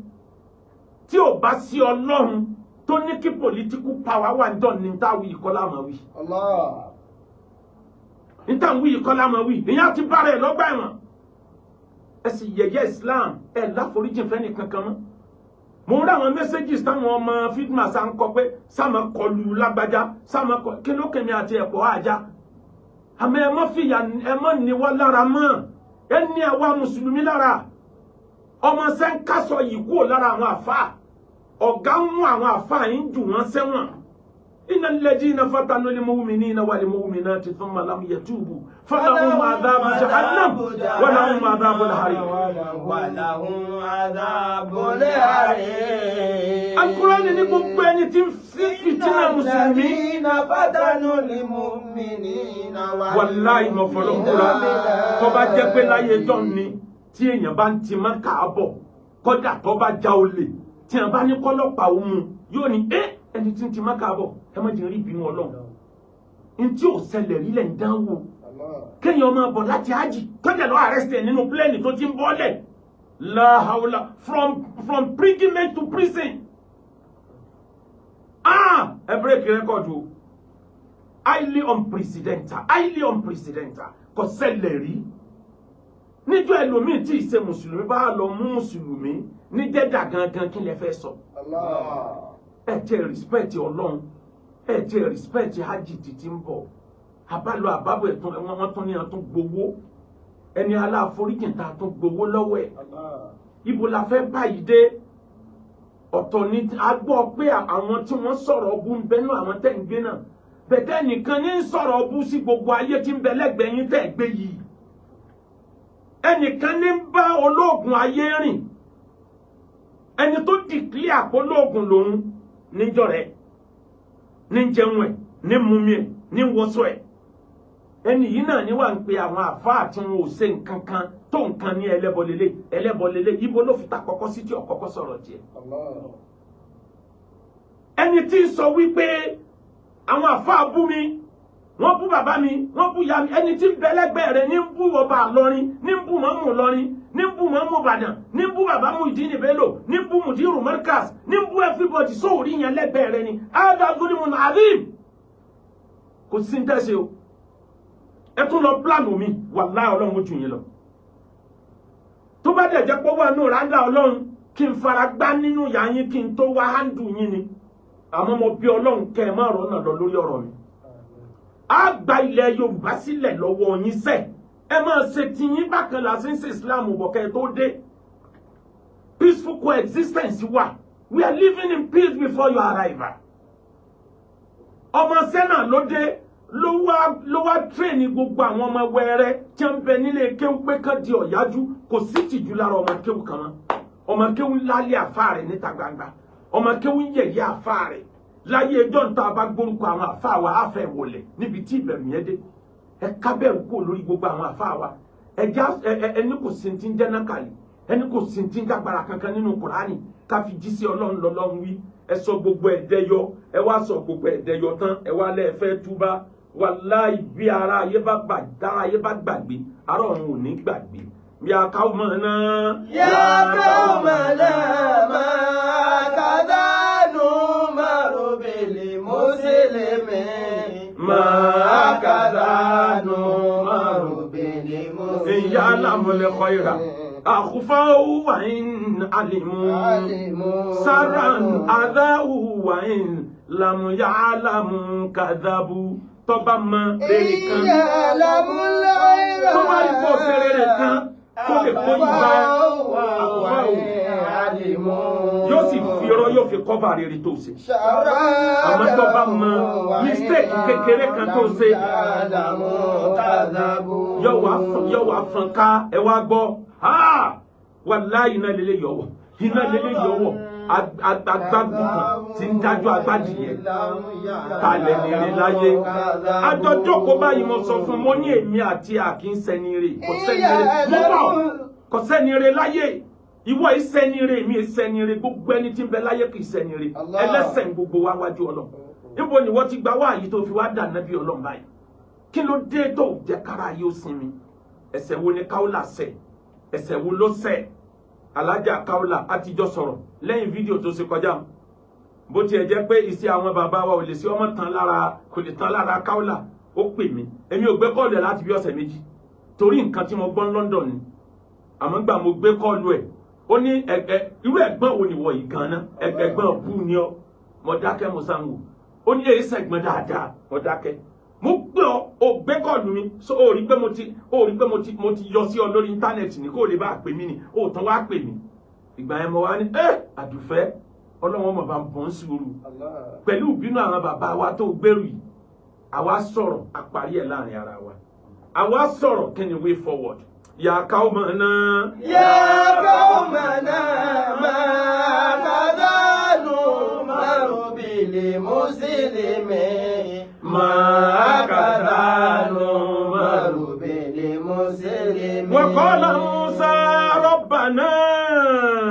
Tí ò bá sí Ọlọ́run tó ní kí political power wà ń dán ní táwí ìkọlá máa wí, ní táwí ìkọlá máa wí, ìyẹn ti bára ẹ̀ lọ́gbà ẹ̀wọ̀n. Ẹ sì yẹ̀yẹ́ Islam, ẹ láforíjì fẹ́ nìkan kan mọ́. Mo ń rí àwọn messages táwọn ọmọ fitma sá ń kọ pé sáàmà kọlu lágbájá, sáàmà kọ. Kí ló kẹ́mi àti ẹ̀pọ̀ àjá? Àmọ́ ẹ má fìyà, ẹ má ní wá lára mọ́. Ẹ ní àwa mùsùlùmí lára. Ọmọ sẹ́ńkásọ yìí kúrò lára àwọn àfáà. Ọ̀gá ń mú àwọn àfáà yín jù wọ́n sẹ́wọ̀n. Innal ladina fatanu lil mu'minina wal mu'minati thumma lam yatubu falahum adhabu jahannam wa lahum adhabul hariq. ولهم عذاب الحريق. Al-Qur'ani ní gbogbo ẹni tí ń fi fìtínà mùsùlùmí. الذين فتنوا المؤمنين. Wàláì, mọ̀ fọlọ́kúra, tó bá jẹ́ pé láyé jọ́ ni tí èèyàn bá ń ti mọ́ káàbọ̀, kọ́dà tó bá já olè, tí wọ́n bá ní kọ́lọ́pàá òun yóò ní ẹ́ ẹni tí ń ti mọ́ káàbọ̀, ẹ má jẹ́ rí ìbínú Ọlọ́run. N tí ò ṣẹlẹ̀ rí lẹ̀ ń dánwò. Kéèyàn máa bọ̀ láti ájì, kọ́jà lọ arrest ẹ̀ nínú plane tó ti ń bọ́lẹ̀. La hawla, from pilgrimage to prison. Ah, ẹ break record o. Highly unprecedented, highly unprecedented. Kò ṣẹlẹ̀ rí. Níjọ́ ẹlòmíì tí ì ṣe mùsùlùmí bá lọ mú mùsùlùmí ní Jẹ́dà gangan, kí lẹ fẹ́ sọ? Ẹ tẹ respect Ọlọ́run, ẹ tẹ respect hajj títí ń bọ̀. Àbálọ àbábọ̀ ẹ̀tún, wọ́n tún ní àtún gbowó. Ẹni aláforíjìn tá a tún gbowó lọ́wọ́ ẹ̀, ibo la fẹ́ báyìí dé? Ọ̀tọ̀ ni a gbọ́ pé àwọn tí wọ́n sọ̀rọ̀ ọbú ń bẹ náà, àwọn tẹ́ ń gbé náà bẹ̀tẹ̀ nìkan ní sọ̀rọ̀ ọbú sí gbogbo ayé tí ń bẹ lẹ́gbẹ̀ẹ́ yín tẹ́ gbé yìí. Ẹnìkan ní bá olóògùn ayé rìn, ẹni tó declare pé olóògùn lòun níjọ́ rẹ̀ ní jẹun ẹ̀, ní mumi ẹ̀, ní wọṣọ ẹ̀. Ẹni yìí náà ní wà ń pe àwọn àfáà tí wọn ò ṣe nǹkan kan tó nǹkan ní ẹlẹ́bọlélé, ẹlẹ́bọlélé. Ibo ló fi ta kọ́kọ́ sí tí ọ̀kọ́kọ́ sọ̀rọ̀ tiẹ̀? Ẹni tí ń sọ wípé àwọn àfáà bú mi, wọ́n bú bàbá mi, wọ́n bú ìyá mi, ẹni tí ń bẹ lẹ́gbẹ̀ẹ́ rẹ̀ ní ń bú ọba Ìlọrin, ní ń bú mọ́mù Ìlọrin, ní ń bú mọ́mù Ìbàdàn, ní ń bú bàbá Muyideen Bello, ní ń bú Mudiru Markaz, ní ń bú everybody sóòrí yẹn lẹ́gbẹ̀ẹ́ rẹ̀ ni. Hadha zulmun azim. Kò sí ń tẹ́sí o. Ẹ tún lọ plan mi, wàláhì, Ọlọ́run ojú yín lọ. Tó bá dẹ̀ jẹ́ pé wà nù rádà Ọlọ́run kí n fara gbá nínú ìyá yín kí n tó wá handle yín ni. Àmọ́ mo bí Ọlọ́run kẹ́ ẹ má rọ́nà lọ lórí ọ̀rọ̀ mi. Á gba ilẹ̀ Yorùbá sílẹ̀ lọ́wọ́ yín sẹ́. Ẹ máa ṣe tiyín bákan la ṣe ń ṣe Islam bọ̀ kẹ́ ẹ tó dé. Peaceful coexistence wà. We are living in peace before your arrival. Ọmọ sẹ́nà ló dé, ló wá train gbogbo àwọn ọmọ wẹrẹ tí ń bẹ nílé kéwú pé kán di ọ̀yájú. Kò sí tìjú lára ọmọ kéwú kan mọ́. Ọmọ kéwú lálẹ́ àfa rẹ̀ níta gbangba, ọmọ kéwú ń yẹ̀yẹ́ àfa rẹ̀. Láyé ẹjọ́ ń ta bá gbórúkọ àwọn àfa wa, àfẹ́ wọlé níbi tí ìbẹ̀rù yẹn dé. Ẹ kábẹ̀rù kúrò lórí gbogbo àwọn àfa wa. Ẹjá ẹni kò sí ti ń jẹ́ nákàlí, ẹni kò sí ti ń jágbára kankan nínú Kùránì ká fi jí sí Ọlọ́run lọ́lọ́run wí. Ẹ sọ gbogbo ẹ̀dẹ́ yọ, ẹ wá sọ gbogbo ẹ̀dẹ́ yọ tán, ẹ wá lẹ́ẹ̀ fẹ́ túbá. Wàláì, bí ara ayé bá gbà, dára ayé bá gbàgbé, ara ọ̀run ò ní gbàgbé. Bí a káwọn mọ̀ náà. يا قومنا ما كذا نؤمر بالمسلمين ما ما كذا نؤمر بالمسلمين إن يعلموا الخير أخفوا وإن علموا علموا سرا أذاؤوا وإن لم يعلموا كذبوا. Tọ́ba mọ rere kan, يعلموا الخير tó bá rí kó ṣe rere kan kó lè kó ìgbà وإن علموا yóò sì fi irọ́, yóò fi cover rere tó ṣe. Àmọ́ tó bá mọ mistake kékeré kan tó ṣe, yóò wá fọn ká. Ẹ wá gbọ́, wàláhì, iná lélẹ̀ yọ̀wọ̀, iná lélẹ̀ yọ̀wọ̀. Agbágun kan tí ń dájú agbádìyẹ kalẹ̀ nìrè láyé. Àjọjọ́ báyìí, mo sọ fún mo ní èmi àti àkínsẹ́ni rè, kò sẹ́ni rè mo bọ̀, kò sẹ́ni rè láyé. Ìwọ ìsẹ́ni rè, èmi ìsẹ́ni rè, gbogbo ẹni tí ń bẹ láyé kì í sẹ́ni rè. Ẹlẹ́sẹ̀ ń gbogbo wa wájú Ọlọ́run. Níbo ni wọ́n ti gba wáàyí tó fi wá dà nábì Ọlọ́run báyìí? Kí ló dé tó jẹ́ kára yóò sinmi? Ẹ̀ṣẹ̀ wo ni Káwùlà ṣẹ̀? Ẹ̀ṣẹ̀ wo ló ṣẹ̀? Alájà Káwùlà àtijọ́ sọ̀rọ̀ lẹ́yìn fídíò tó ṣe kọjá. Bó tiẹ̀ jẹ́ pé iṣẹ́ àwọn bàbá wa ò lè sí ọmọ tán lára, kò lè tán lára Káwùlà. Ó pè mí, èmi ò gbé call ẹ̀ láti bí ọ̀sẹ̀ 2 torí nǹkan tí mo gbọ́ ní London ni. Àmọ́ gbà mo gbé call ẹ̀, ó ní ẹ̀gbẹ́ irú ẹ̀gbọ́n wo ni wọ̀ yìí gan-an? Ẹ̀gbọ́n bú ni ọ́. Mo dákẹ́, mo sáwọn ó ní èyí sẹ̀gbọ́n dáadáa. Mo dákẹ́. Mo gbé ọ, ò gbé call mi so ó rí pé mo ti ó rí pé mo ti yọ sí ọ lórí íńtánẹ́ẹ̀tì ní kó o lè bá pè mí ni ó tán wá pè mí. Ìgbà yẹn mo wá ní ẹ àdùfẹ́, Ọlọ́wọ́n mọ̀ bá ń bọ̀ ń sùúrù pẹ̀lú ìbínú àwọn bàbá wa tó gbèrú yìí. Àwa sọ̀rọ̀, àparí ẹ̀ láàrin ara wa. Àwa sọ̀rọ̀, kí ni way forward? Yà qaumana. يا قومنا ما كذا نؤمر بالمسلمين ما كذا نؤمر بالمسلمين وقال موسى ربنا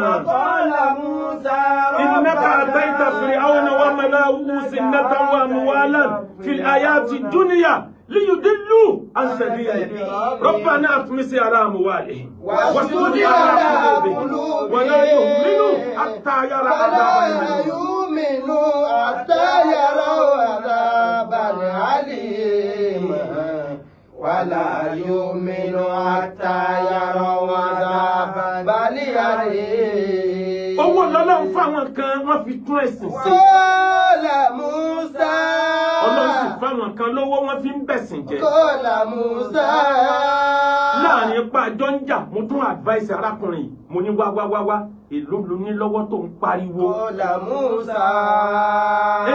وقال موسى إنك ربنا آتيت فرعون وملأه زينة وأموالا في الحياة الدنيا ليضلوا عن سبيلك، ربنا اطمس على أموالهم واشدد على قلوبهم ولا يؤمنوا حتى يروا فلا عذابا أليما. يؤمنوا حتى يروا عذابا أليما ولا يؤمنوا حتى يروا عذابا أليما. Owó lọ́lọ́run fáwọn kan, wọ́n fi tún ẹ̀sìn ṣe. قال موسى Ọlọ́run sì fáwọn kan lówó, wọ́n fi ń bẹ̀sìn jẹ́. قال موسى Láàrin ipa àjọ ń jà, mo tún advice arákùnrin yìí. Mo ní wá wá wá wá, èló ló ní lọ́wọ́ tó ń pariwo? قال موسى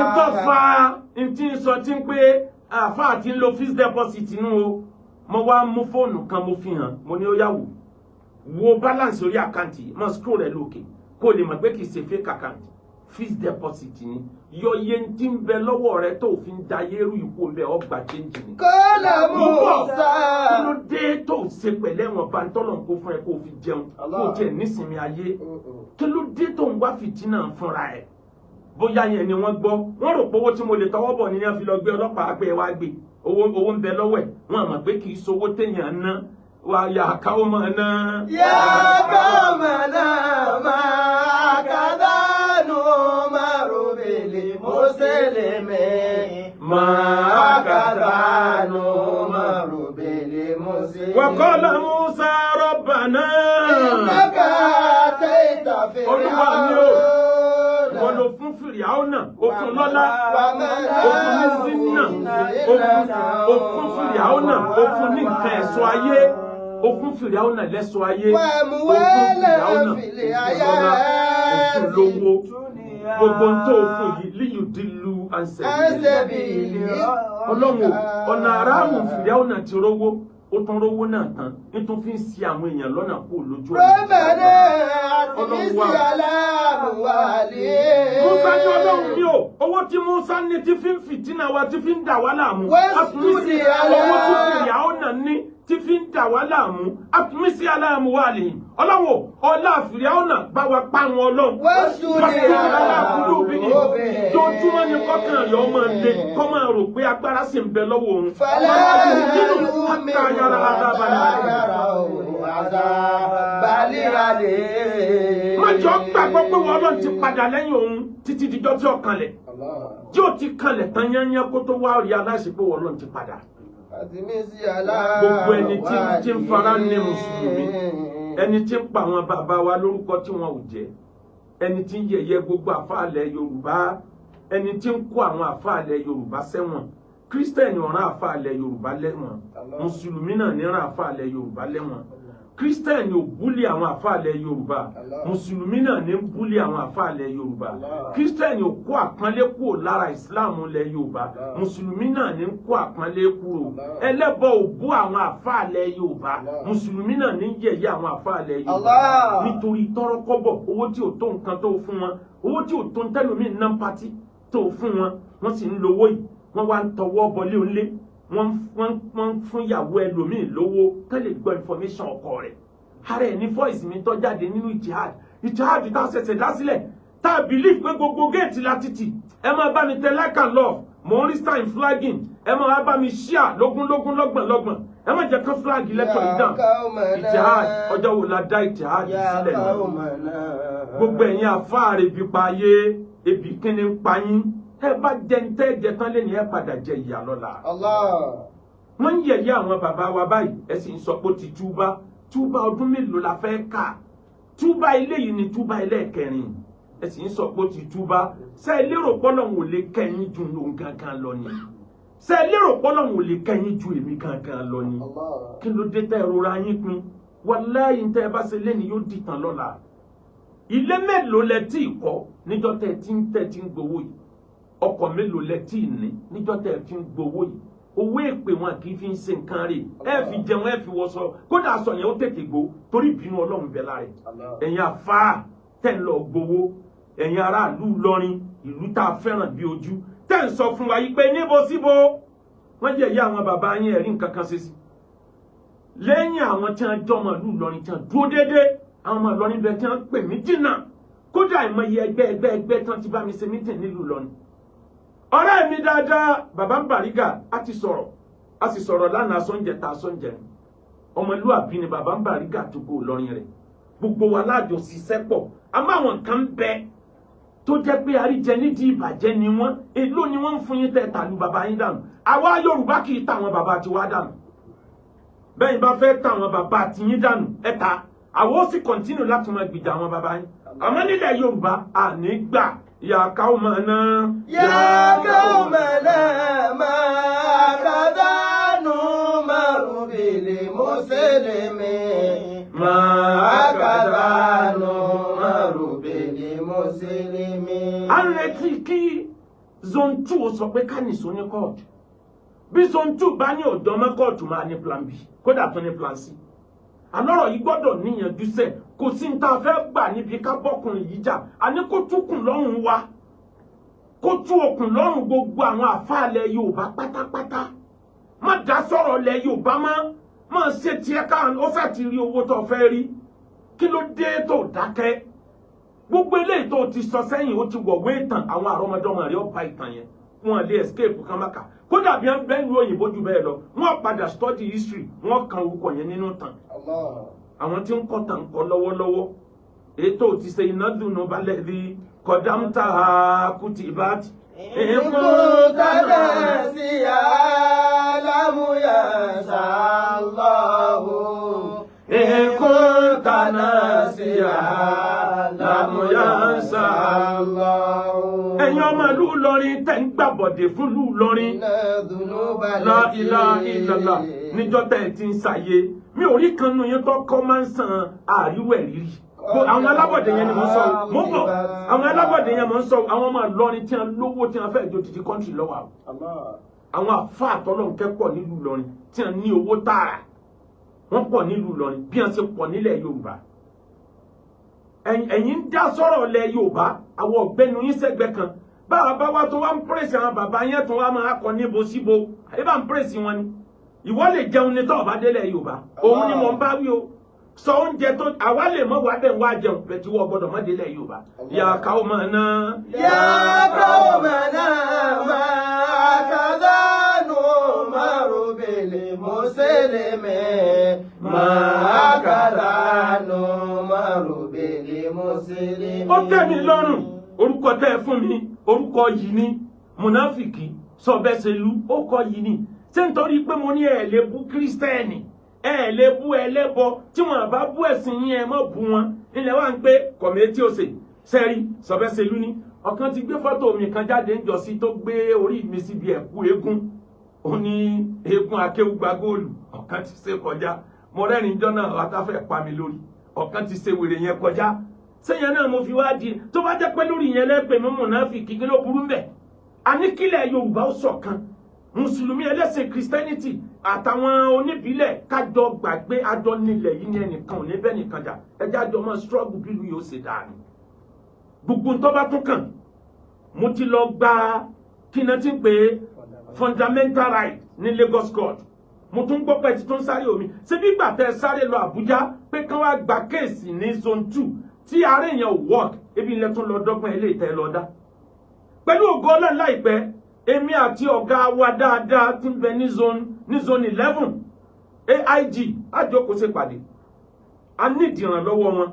Ntọ́ fa ntí ń sọ tí ń pé àáfàá ti ń lo fixed deposit nù o. Mo wá mú fóònù kan, mo fi hàn. Mo ní ó yá, wò wo balance orí account yìí, mo scroll rẹ̀ lókè kó o lè mọ̀ pé kì í ṣe fake account, fixed deposit ni. Yọ iye tí ń bẹ lọ́wọ́ rẹ tó fi ń da yérú ìkú ń bẹ, ọgbà change ni. قال Mo bọ̀, موسى kí ló dé tó ṣe pẹ̀lẹ́ wọn bá ń tọ́lọ̀ ń kó fún ẹ kó o fi jẹun, kó o tiẹ̀ nísinmi ayé? Kí ló dé tó ń wá fìtínà fúnra ẹ̀? Bóyá yẹn ni wọ́n gbọ́. Wọ́n rò pé owó tí mo lè tọwọ́ bọ̀ ní wọ́n fi lọ gbé ọlọ́pàá pé ẹ wá gbé owó, owó ń bẹ lọ́wọ́ ẹ̀. Wọ́n mọ̀ pé kì í sowó téèyàn ná wà yà káwọ́ mọ̀ ná. يا قومنا ما هكذا نؤمر بالمسلمين. ما هكذا نؤمر بالمسلمين. وقال موسى ربنا. إنك آتيت Olúwa mi o, wọ́n فرعون ló fún Fìrìhàwọ̀nà, ó fún lọ́lá, ó fún ní zina, ó fún Fìrìhàwọ̀nà, ó fún ní nǹkan ẹ̀ṣọ́ ayé, ó fún Fìrìhàwọ̀nà lẹ́ṣọ́ ayé, ó fún Fìrìhàwọ̀nà, ó fún lọ́lá, ó fún lówó. Gbogbo ń tó fún yìí ليضلوا عن سبيل. Ọlọ́run o, ọ̀nà aráàmù Fìrìhàwọ̀nà ti rówó, ó tún rówó náà tán, nítorí fi ń ṣì àwọn èèyàn lọ́nà kó lójú ọ̀nà. ربنا أطمس على أموالهم. Musa ní Ọlọ́run ní o, owó tí Musa ní tí fi ń fìtínà wa, tí fi ń dà wá láàmú. واسجد على Owó tí Fìrìhàwọ̀nà ní tí fi ń dà wá láàmú. اطمس على أموالهم. Ọlọ́run o, ọlá Fìrìhàwọ̀nà bá wa pa wọn, Ọlọ́run. واسجد واسجد على على قلوبهم. قلوبهم. Tójúmọ́ ni kọ́kàn rẹ̀ ọmọ lé kọ́ máa rò pé agbára sì ń bẹ lọ́wọ́ òun. فلا حتى يرى عذاب يؤمنوا الأليم. يروا عذاب الأليم. Má jọ gbàgbọ́ pé wọ́n Ọlọ́run ti padà lẹ́yìn òun títí dijọ́ tí ó kanlẹ̀, tí ó ti kanlẹ̀ tán yányán, kó tó wá rí aláṣẹ pé wọ́n Ọlọ́run ti padà. Gbogbo ẹni tí ń fara ní mùsùlùmí, ẹni tí ń pa àwọn bàbá wa lórúkọ tí wọn ò jẹ́, ẹni tí ń yẹ̀yẹ́ gbogbo àfáàlẹ̀ Yorùbá, ẹni tí ń kó àwọn àfáàlẹ̀ Yorùbá sẹ́wọ̀n. Kírísítẹ̀nì ọ̀ràn àfáàlẹ̀ Yorùbá lẹ́wọ̀n, mùsùlùmí náà ní ràn àfáàlẹ̀ Yorùbá lẹ́wọ̀n. Kírísítẹ̀nì ò bully àwọn àfáàlẹ̀ Yorùbá, mùsùlùmí náà ní bully àwọn àfáàlẹ̀ Yorùbá. Kírísítẹ̀nì ò kó àpọ́nlé kúrò lára ìsìláàmù ilẹ̀ Yorùbá, mùsùlùmí náà ní kó àpọ́nlé kúrò. Ẹlẹ́bọ ò bú àwọn àfáàlẹ̀ Yorùbá, mùsùlùmí náà ní yẹ̀yẹ́ àwọn àfáàlẹ̀ Yorùbá Allah. nítorí tọ́rọ́kọ́bọ̀, owó tí ò tó nǹkan tó fún wọn, owó tí ò tó ń tẹ́lómi ná pátí tó fún wọn. Wọ́n sì ń lowó yìí, wọ́n wá ń tọwọ́ bọlé onílé, wọ́n ń fún ìyàwó ẹlòmíì lówó kán lè gbọ́ information ọkọ rẹ̀. Ara ẹ̀ ní voice mi tó jáde nínú ìjihad, ìjihad tá a ṣẹ̀ṣẹ̀ dá sílẹ̀, tá a believe pé gbogbo géètì láti tì. Ẹ máa bá mi tẹ like and love. Mò ń rí stein flagging. Ẹ máa bá mi share lógúnlógún, lọ́gbọ̀nlọ́gbọ̀n. Ẹ má jẹ́ kán flag lẹ́tọ̀ yìí dàn. Ìjihad, ọjọ́ wo la dá ìjihad sílẹ̀ náà? Gbogbo ẹ̀yin àfáàrẹ̀, ebi pa ayé, ebi kíni ń pa yín? Ẹ bá jẹ ń tẹ́ jẹ tán lẹ́nu, ẹ padà jẹ ìyà lọ́la. Allah. Wọ́n ń yẹ̀yẹ́ àwọn bàbá wa báyìí, ẹ sì ń sọ pé ó ti túbá. Túbá ọdún mélòó la fẹ́ kà? Túbá ilé yìí ni túbá ẹlẹ́ẹ̀kẹrin, ẹ sì ń sọ pé ó ti túbá. Ṣé ẹ lérò pọ́lọ́hún ò lè kẹ́yìn ju òun gangan lọ ni? Ṣé ẹ lérò pọ́lọ́hún ò lè kẹ́yìn ju èmi gangan lọ ni? Allah. Kí ló dé tẹ́ ẹ rora yín pin? Wàláyé, tẹ́ ẹ bá ṣe lẹ́ni yóò dìtàn lọ́la. Ilé mélòó lẹ tí ì kọ́ níjọ́ tẹ́ tí ń gbowó yìí? Ọkọ̀ mélòó lẹ tí ì ní níjọ́ tẹ́ tí ń gbowó yìí? Owó èpè wọn kì í fi ń ṣe nǹkan rè. Ẹ fi jẹun, ẹ fi wọṣọ, kódà aṣọ yẹn ó tètè gbó torí ìbínú Ọlọ́run bẹ lára ẹ. Ẹ̀yin àfáà tẹ́ ń lọ gbowó, ẹ̀yin aráàlú Ìlọrin, ìlú tá a fẹ́ràn bí ojú, tẹ́ ń sọ fún wa yìí pé níbo síbo wọ́n yẹ̀yẹ́ àwọn bàbá yín, ẹ̀rí nǹkan kan ṣe sí lẹ́yìn àwọn tí wọ́n jọmọ ìlú Ìlọrin tí wọ́n dúró déédéé. Àwọn ọmọ Ìlọrin bẹ tí wọ́n pè mí jìnnà, kódà ìmọye ẹgbẹ́ ẹgbẹ́ ẹgbẹ́ tí wọ́n ti bá mi ṣe meeting nílùú Ìlọrin. Ọ̀rẹ́ mi dáadáa, bàbá ń Bàrígà, a ti sọ̀rọ̀, a sì sọ̀rọ̀ lánàá, sọ́njẹ ta sọ́njẹ. Ọmọlúwàbí ni bàbá ń Bàrígà tó kó Ìlọrin rẹ̀. Gbogbo wa láàjọ ṣiṣẹ́ pọ̀. Àmọ́ àwọn kan bẹ tó jẹ́ pé àríjẹ nídìí ìbàjẹ́ ni wọ́n. Èló ni wọ́n ń fún yín tẹ́ tàlú bàbá yín dànù? Àwa Yorùbá kì í tàwọn bàbá tiwa dànù. Bẹ́ẹ̀ bá fẹ́ tàwọn bàbá tiyín dànù, ẹ ta àwọn ó sì continue láti máa gbìjà àwọn bàbá yín. Àmọ́ nílẹ̀ Yorùbá, àní gbà. يا قومنا. يا قومنا ما هكذا نؤمر بالمسلمين. ما هكذا نؤمر بالمسلمين. À ń retí kí zone 2 sọ pé ká nìṣó ní kóòtù. Bí zone 2 bá ní ọ̀dọ́ mọ́ kóòtù, máa ní plan B, kódà tó ní plan C. Àlọ́rọ̀ yìí gbọ́dọ̀ níyànjú sẹ̀. Kò sí ní tá a fẹ́ gbà níbi ká bọ́kùnrin yìí jà. Àní kó túkùn lọ́rùn wa, kó tú okùn lọ́rùn gbogbo àwọn àfáàlẹ̀ Yorùbá pátápátá. Má dá sọ̀rọ̀ lẹ̀ Yorùbá mọ́, má ṣe tiẹ̀ ká ó fẹ́ ti rí owó tó fẹ́ rí. Kí ló dé tó dákẹ́? Gbogbo eléyìí tó ti sọ sẹ́yìn, ó ti wọ̀wé ìtàn. Àwọn àrọ́mọdọ́mọ rẹ̀ ó bá ìtàn yẹn, wọn lè escape kan má kà. Kódà bí wọn bẹ́ẹ̀ lu òyìnbó jù bẹ́ẹ̀ lọ, wọn padà study history, wọn kan orúkọ yẹn nínú tàn. Allah. Àwọn tí ń kọ́ tàn kọ́ lọ́wọ́lọ́wọ́. Ètò ti ṣe iná dùnú balẹ̀ di kọ̀dámtà kùtìbát. إن كنت ناسيا لم ينس الله. إن كنت ناسيا لم ينس الله. Ẹ̀yin ọmọ ìlú Ìlọrin tẹ̀ ń gbàbọ̀dè fún ìlú Ìlọrin. إن الذنوب La ilaha illallah. Níjọ́ tẹ̀ ẹ̀ ti ń ṣàyè, mi ò rí kan nu yín tó kọ́ máa ń san àríwẹ̀ rírì. Àwọn alábọ̀dé yẹn ni mò ń sọ, mò ń bọ̀. Àwọn alábọ̀dé yẹn mò ń sọ. Àwọn ọmọ Ìlọrin tí wọ́n lówó, tí wọ́n fẹ́ jo títí country lọ́wọ́ àwọn. Allah. Àwọn àfa àtọ́lọ́nkẹ́ pọ̀ nílùú Ìlọrin tí wọ́n ní owó tààrà. Wọ́n pọ̀ nílùú Ìlọrin bí wọ́n ṣe pọ̀ nílẹ̀ Yorùbá. Ẹ̀yin ń dá sọ̀rọ̀ ilẹ̀ Yorùbá, àwọn ọ̀gbẹ́ni yín sẹ́gbẹ́ kan. Báwa bá wá tó wá ń pèsè àwọn bàbá yẹn, tó wá máa kọ níbo síbo, àyè bá ń pèsè wọn ni. Ìwọ lè jẹun ní tọ́ọ̀ bá délẹ̀ Yorùbá. Òun ni mò ń bá wí o. Sọ oúnjẹ tó àwa lè mọ wà bẹ́ẹ̀ wá jẹun bẹ́ẹ̀ tí wọ́n gbọ́dọ̀ mọ́ délẹ̀ Yorùbá. Yà káwọ́ mọ̀ náà. يا قومنا ما هكذا نؤمر بالمسلمين، ما هكذا نؤمر بالمسلمين. Ó tẹ́ mi lọ́rùn. Orúkọ tẹ́ ẹ fún mi, orúkọ yìí ni mùnáfìkì sọ̀bẹ́sẹ̀lú. Ó kọ yìí ni. Ṣé nítorí pé mo ní ẹ lè bú Kírísítẹ́nì, ẹ lè bú ẹlẹ́bọ, tí wọn bá bú ẹ̀sìn yín, ẹ má bú wọn, ilẹ̀ wa ń pé kọ̀mẹ́tì òsè sẹ́rí sọ̀bẹ́sẹ̀lú ni. Ọ̀kan ti gbé fọ́tò mi kan jáde ń jọ sí, tó gbé orí mi síbi ẹ̀kú eégún, ó ní eégún akéwùgbà góòlù. Ọ̀kan ti ṣe kọjá, mo rẹ́rìn jọ́ náà, látàfẹ́ pa mi lórí. Ọ̀kan ti ṣe wèrè yẹn kọjá sẹ́yìn náà, mo fi wá di tó bá jẹ́ pé lórí yẹn lẹ́pẹ̀ mú mùnáfíkì, kí ló burú mbẹ̀? Àní kílẹ̀ Yorùbá ó ṣọ̀kan. Mùsùlùmí, ẹlẹ́sìn Christianity àtàwọn oníbílẹ̀, kájọ gbàgbé àjọ nílẹ̀ yìí ní. Ẹnìkan ò ní bẹ́ẹ̀ nìkan jà. Ẹjẹ́ àjọ máa struggle bí ìlú yóò ṣe dáa ni. Gbogbo ń tó bá tún kàn, mo ti lọ gba kí náà ti ń pè é, fundamental right ní Lagos court. Mo tún gbọ́ pé ti tún sáré omi ṣé bí gbà tẹ́ sáré lọ Àbújá pé kán wá gba case ní zone 2 tí ààrẹ yẹn ò work, ebi ilẹ̀ tún lọ dọ́gbọ́n ilé ìtẹ́ lọ dá. Pẹ̀lú ògo Ọlọ́run, láìpẹ́, èmi àti ọ̀gá wa dáadáa tí ń bẹ ní zone 11, AIG, àjọkò ṣe pàdé. A nídìí ìrànlọ́wọ́ wọn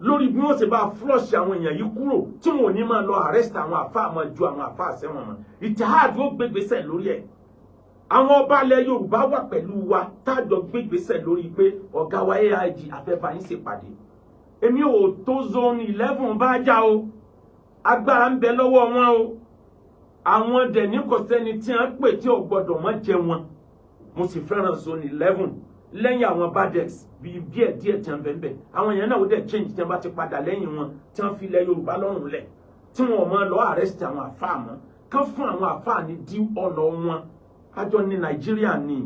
lórí bí wọ́n ṣe bá flush àwọn èèyàn yìí kúrò, tí wọn ò ní máa lọ arrest àwọn àfáà, máa ju àwọn àfáà sẹ́wọ̀n mọ́. Ìtìhádù ó gbégbèsè lórí ẹ̀. Àwọn ọba ilẹ̀ Yorùbá wà pẹ̀lú wa, tájọ gbégbèsè lórí pé ọ̀gá wa AIG afẹ́fà yín ṣèpàdé. Èmi ò tó zone 11 bá já o. Agbára ń bẹ lọ́wọ́ wọn o. Àwọn dẹ̀ ní kò sẹ́ni tí wọ́n pè tí ò gbọ́dọ̀ mọ́ jẹ wọn. Mo sì fẹ́ràn zone 11 lẹ́yìn àwọn badex bíi díẹ̀ díẹ̀ tí wọ́n bẹ̀ ń bẹ̀. Àwọn èèyàn náà ó dẹ̀ change tí wọ́n bá ti padà lẹ́yìn wọn, tí wọ́n fi ilẹ̀ Yorùbá lọ́rùn lẹ̀, tí wọ́n máa lọ arrest àwọn àfáà mọ́, kán fún àwọn àfáà ní dí ọ̀nà wọn. Àjọ ní Nàìjíríà ní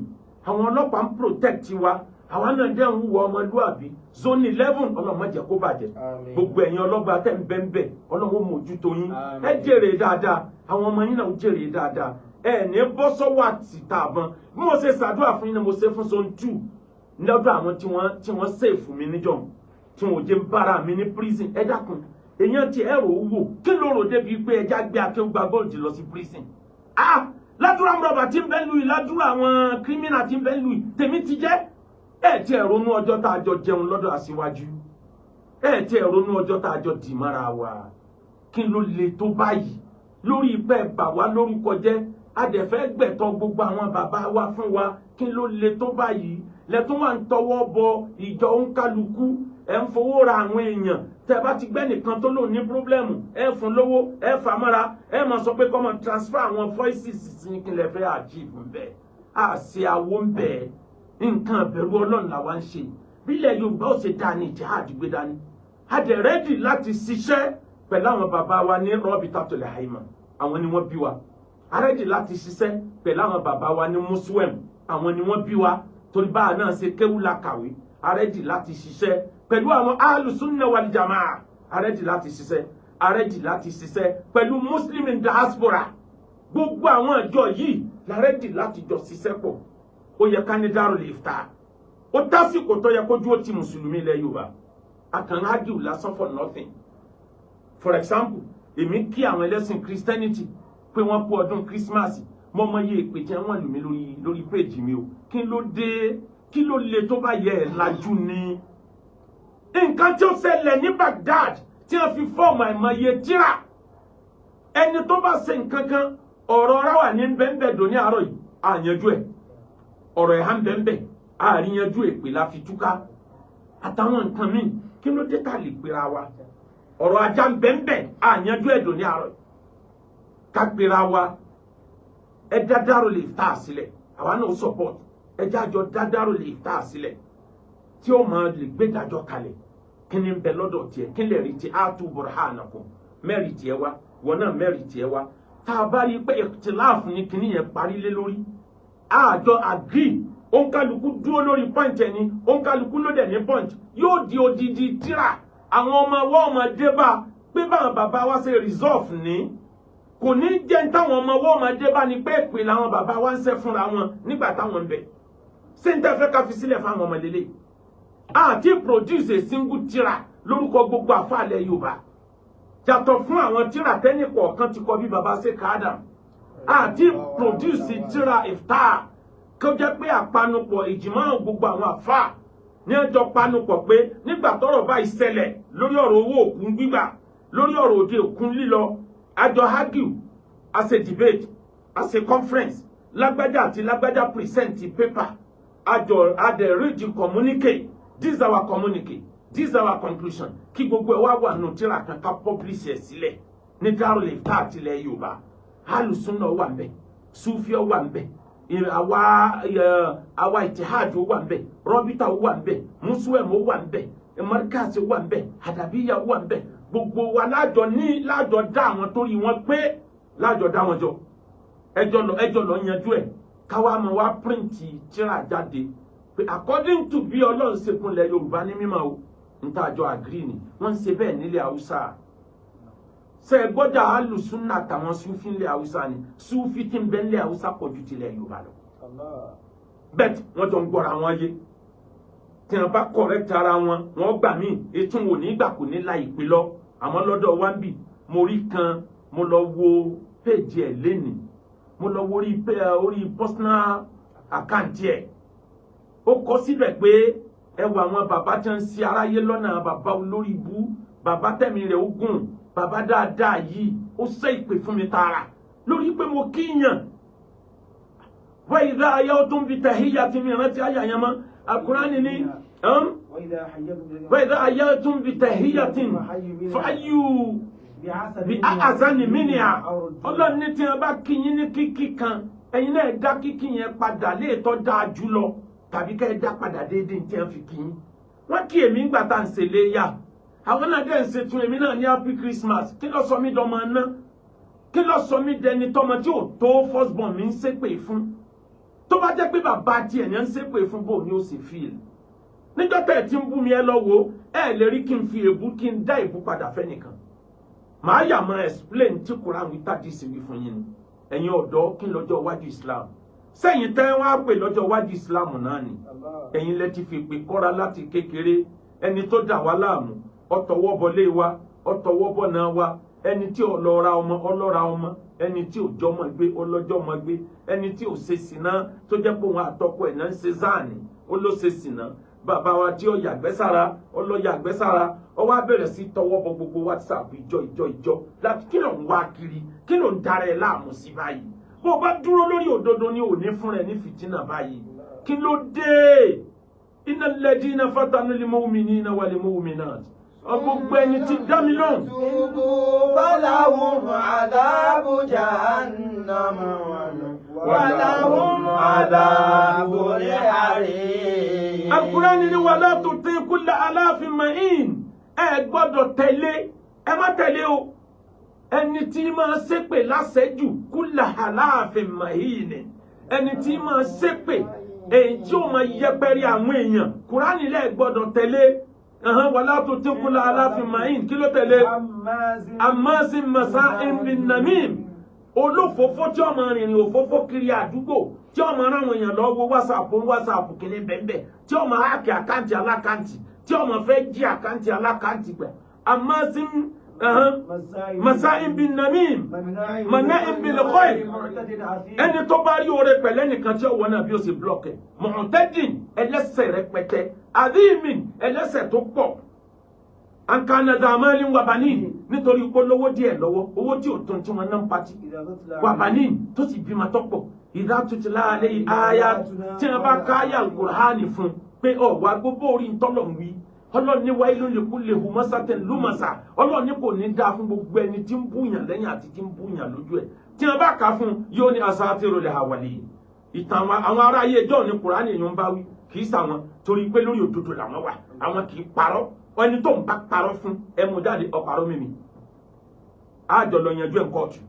àwọn ọlọ́pàá ń protect wa, àwa náà dẹ̀ ń wọ ọmọlúàbí. Zone 11, Ọlọ́run má jẹ́ kó bàjẹ́. Gbogbo ẹ̀yin ọlọ́gbà tẹ̀ ń bẹ́ ń bẹ̀, Ọlọ́run ó mójútó yín. Ẹ jèrè dáadáa, àwọn ọmọ yín náà ó jèrè dáadáa. Ẹ ní bọ́ sọ́wọ́ àtìta àbọ̀n. Bí mo ṣe ṣàdúrà fún yín ni mo ṣe fún zone 2 lọ́dọ̀ àwọn tí wọ́n save mi níjọ́ tí wọ́n ò jẹ́ ń bára mi ní prison. Ẹ dákun, èèyàn ti ẹ̀rọ wò kí ló rò débi pé ẹja gbé akéwùgbà gold lọ sí prison? Ah, ládùúrà rọ̀bà tí ń bẹ́ lu yìí, ládùúrà àwọn criminal tí ń bẹ́ lu yìí, tèmi ti jẹ́. Ẹ ti ẹ̀ ronú ọjọ́ tá a jọ jẹun lọ́dọ̀ aṣíwájú, ẹ ti ẹ̀ ronú ọjọ́ tá a jọ dì mọ́ra wa. Kí ló le tó báyìí lórí ipẹ́ bà wá lórúkọ jẹ́? Adẹ̀fẹ́ gbẹ̀tọ́ gbogbo àwọn bàbá wa fún wa. Kí ló le tó báyìí lẹ́tún wà ń tọwọ́ bọ ìjọ òǹkálukú? Ẹ̀ ń fowó ra àwọn èèyàn. Tẹ́ bá ti gbẹ́ nìkan tó lòun ní problem, ẹ fún lówó, ẹ fà mọ́ra, ẹ máa sọ pé kọ́ máa transfer àwọn voices sí. Kí lẹ fẹ́ achieve ń bẹ̀? Á ṣe àwo ń bẹ̀. Nǹkan ìbẹ̀rù Ọlọ́run làwa ń ṣe. Bílẹ̀ Yorùbá ó ṣe dáa ní jihad gbé dání. A dẹ̀ ready láti ṣiṣẹ́ pẹ̀lú àwọn bàbá wa ní Rọ́bìtàtòlẹ̀ Haima, àwọn ni wọ́n bí wa. A ready láti ṣiṣẹ́ pẹ̀lú àwọn bàbá wa ní Muslim, àwọn ni wọ́n bí wa, torí báà náà ṣe kéwú la kàwé. A ready láti ṣiṣẹ́ pẹ̀lú àwọn Alùsùnà wal Jamaa. A ready láti ṣiṣẹ́, a ready láti ṣiṣẹ́ pẹ̀lú Muslim in diaspora. Gbogbo àwọn ìjọ yìí la ready láti jọ ṣiṣẹ́ pọ̀. Ó yẹ ká ní Darul Ifta. Ó tásìkò tó yẹ kójú ó ti mùsùlùmí ilẹ̀ Yorùbá. Akàn ágìw lásán for nothing. For example, èmi kí àwọn ẹlẹ́sìn Christianity pé wọ́n kú ọdún Christmas. Mo mọ iye ìpè tí wọ́n lù mí lórí péjì mi o. Kí ló dé? Kí ló le tó bá yẹ? Ẹ̀ lajú ni. Nǹkan tí ó ṣẹlẹ̀ ní Baghdad tí wọ́n fi form àìmọye tíra, ẹni tó bá ṣe nǹkan kan, ọ̀rọ̀ ráwà ní bẹ́ńbẹ́ dò ní àárọ̀ yìí, àyànjú ẹ̀, ọ̀rọ̀ ẹ̀há ń bẹ́ńbẹ́ àríyànjú, èpè la fi túká àtàwọn nǹkan míì. Kí ló dé tá a lè pera wa? Ọ̀rọ̀ ajá ń bẹ́ńbẹ́, àyànjú ẹ̀ dò ní àárọ̀ yìí. Ká pera wa, ẹ dá Darul Ifta sílẹ̀, àwa náà support. Ẹ jájọ dá Darul Ifta sílẹ̀ tí ó máa lè gbé ìdájọ́ kalẹ̀. Kí ni ń bẹ lọ́dọ̀ tiẹ̀? Kí lè rí ti hatu burhanakum? Mẹ́rin tiẹ̀ wá, wọn náà mẹ́rin tiẹ̀ wá. Tá a bá rí i pé ikhtilaf ní kíní yẹn parí lé lórí, àjọ agree, òǹkàlùkù dúró lórí point ẹni, òǹkàlùkù ló dẹ̀ ní point, yóò di odidi tíra. Àwọn ọmọ wa ọmọ dé bá pé báwọn bàbá wa ṣe resolve ní kò ní jẹ́ táwọn ọmọ wa ọmọ dé bá ní pé èpè làwọn bàbá wa ń ṣe fúnra wọn nígbà táwọn ń bẹ. Ṣé ń tẹ́ fẹ́ ká fi sílẹ̀ fáwọn ọmọ lélẹ̀? Àti produce a single tíra lórúkọ gbogbo àfàlẹ̀ Yorùbá, yàtọ̀ fún àwọn tíra tẹ́nì kọ̀ọ̀kan ti kọ bí baba ṣe káàdà. Àti produce tíra iftar kó jẹ́ pé àpanupọ̀ ìjìmọ̀ gbogbo àwọn àfà ní ọjọ́ panupọ̀ pé nígbà tọ́rọ̀ bá ìṣẹ̀lẹ̀ lórí ọ̀rọ̀ owó òkun gbígbà, lórí ọ̀rọ̀ òde òkun lílọ, àjọ argue as a debate, as a conference, lágbájá àti lágbájá present paper, àjọ adẹ̀ read the communique, this is our communique, this is our conclusion, kí gbogbo ẹ wá wà nù tíra kan, ká publish ẹ sílẹ̀ ní Darul Ifta àtìlẹ̀ Yorùbá. Alùsùnà wà ń bẹ, Sufia wà ń bẹ, àwa Ìtìhádì wà ń bẹ, Rọ́bítà wà ń bẹ, Mùsùlùmí wà ń bẹ, Markaz wà ń bẹ, Àdàbíyà wà ń bẹ. Gbogbo wa lájọ ní lájọ dá àwọn tó rí wọn pé lájọ dá wọn jọ, ẹjọ́ lọ yanjú ẹ̀. Káwa máa wá print tíra jáde pé according to bí Ọlọ́run ṣe kúnlẹ̀ Yorùbá ní mímọ́ o, n tá àjọ agree ni. Wọ́n ń ṣe bẹ́ẹ̀ nílẹ̀ Haúsá. Ṣe é gbọ́dọ̀ alùsùnà àtàwọn Sufi nílẹ̀ Haúsá ni? Sufi tí ń bẹ nílẹ̀ Haúsá pọ̀ ju tilẹ̀ Yorùbá lọ. Bẹ́ẹ̀ wọ́n jọ ń gbọ́ra wọn yé. Tí wọ́n bá correct ara wọn, wọ́n gbà míì ètò wò ní ìgbà kò ní láì pé lọ. Àmọ́ lọ́dọ̀ wa ń bì, mo rí kan, mo lọ wo péèjì ẹ̀ lénìí, mo lọ wo orí personal account ẹ̀, ó kọ síbẹ̀ pé ẹ wo àwọn bàbá tí wọ́n ń ṣe aráyé lọ́nà, bàbá olórí ibú, bàbá tẹ̀mí rẹ̀ ó gùn, bàbá dáadáa yìí, ó ṣe ìpè fún mi tààrà lórí pé mo kíyàn. Wa idha hayaytum bi tahiyyatin, mi rántí àyà yẹn mọ́. Àkùránì ní wa idha hayaytum bi tahiyyatin fahayyu bi ahsani minha. Ọlọ́run ní tí wọ́n bá kí yín ní kíkí kan, ẹ̀yin náà dá kíkí yẹn padà léètọ́ dáa jùlọ, tàbí ká ẹ dá padà déédéé tí wọ́n fi kí yín. Wọ́n kí èmi ń gbà tá à ń ṣe léyà, àwọn náà dẹ̀ ń ṣe tún èmi náà ní happy Christmas. Kí ló sọ mí dọmọ ná? Kí ló sọ mí dẹni tọmọ tí ò tó first born mi ń ṣépè fún? Tó bá jẹ́ pé bàbá tiẹ̀ ní ń ṣépè fún, bò ní ó sì feel níjọ́ tẹ̀ tí ń bú mi? Ẹ lọ wo, ẹ lè rí kí n fi èbú, kí n dá èbú padà fẹ́nìkan. Màá yà máa explain tí Quran wí tàbí ìsìnwí fún yín ni. Ẹ̀yin ọ̀dọ́, kí n lọ́jọ́ iwájú Islam sẹ́yìn tẹ́ wọ́n á pè lọ́jọ́ iwájú Islam náà ni. Ẹ̀yin lẹ ti fi pè kọ́ra láti kékeré. Ẹni tó dà wá láàmú, ọ̀tọ̀wọ́bọlé wa, ọ̀tọ̀wọ́bọ̀nà wa, ẹni tí ò lọ ra ọmọ, ọlọ́ra ọmọ, ẹni tí ò jọmọ gbé, ọlọ́jọ́mọ gbé, ẹni tí ò ṣe sìná, tó jẹ́ pé òun àtọkọ ẹ̀ náà ń ṣe záàní, ó ló ṣe sìná. Bàbá wa tí ó yàgbẹ́ sára, ó lọ yàgbẹ́ sára, ó wá bẹ̀rẹ̀ sí tọwọ́ bọ gbogbo WhatsApp ìjọ ìjọ ìjọ láti. Kí ló ń wá kiri? Kí ló ń darẹ̀ láàmú sí báyìí? Bó o bá dúró lórí òdodo ní òní fún rẹ ní fìtínà báyìí. Kí ló dé? Innal ladina fatanul mu'minina wal mu'minat, gbogbo ẹni tí dá mi lóhùn. فلهم عذاب جهنم ولهم عذاب الحريق. Al-Qur'ani ní wala tuti kulla halafin mahin. Ẹ gbọ́dọ̀ tẹ̀lé, ẹ má tẹ̀lé o, ẹni tí máa ṣépè lásẹ̀jù. Kulla halafin mahin, ẹni tí máa ṣépè, èyí tí ó máa yẹpẹrẹ àwọn èèyàn. Kùránì lẹ gbọ́dọ̀ tẹ̀lé. Wala tuti kulla halafin mahin. Kí ló tẹ̀lé? Hammazin massa'in bin namim, olófòófó tí ó máa rìnrìn òfófó kiri àdúgbò, tí ó máa ráwọn èèyàn lọ wo WhatsApp ń WhatsApp kìíní bẹ́ẹ̀, tí ó máa hack account aláccount, tí ó máa fẹ́ jí account aláccount gbà. Hammazin Masa'in bin namim, mana'in bil khayr. Ẹni tó bá rí oore pẹ̀lẹ́ nìkan tí ọwọ́ náà bí ó ṣe block ẹ̀. Mu'tadin, ẹlẹ́sẹ̀ rẹpẹtẹ. Adhimin, ẹlẹ́sẹ̀ tó pọ̀. An kana dha malin wa banin, nítorí pé lówó díẹ̀ lọ́wọ́, owó tí ò tó tí wọ́n ná ń patí. Wa banin, tó sì bímọ tó pọ̀. Idha tutla alayhi ayat, tí wọ́n bá káyà al-Qur'ani fún pé ọ̀ wá gbogbo orí ntọ́lọ̀ ń wí. Ọlọ́run ní wailun likulli humazatin lumasa. Ọlọ́run ní kò ní dáa fún gbogbo ẹni tí ń búyàn lẹ́yìn àti tí ń búyàn lójú ẹ̀. Tí wọ́n bá kà á fún, yóò ní asatirul awwalin. Ìtàn àwọn ará ayé ẹjọ́ ní Kùránì èèyàn ń bá wí, kì í sàwọn, torí pé lórí òdodo làwọn wà, àwọn kì í parọ́. Ẹni tó ń bá parọ́ fún ẹ mú jáde, ọ̀parọ́ mímì, àjọ lọ yanjú ẹ̀ kóòtù.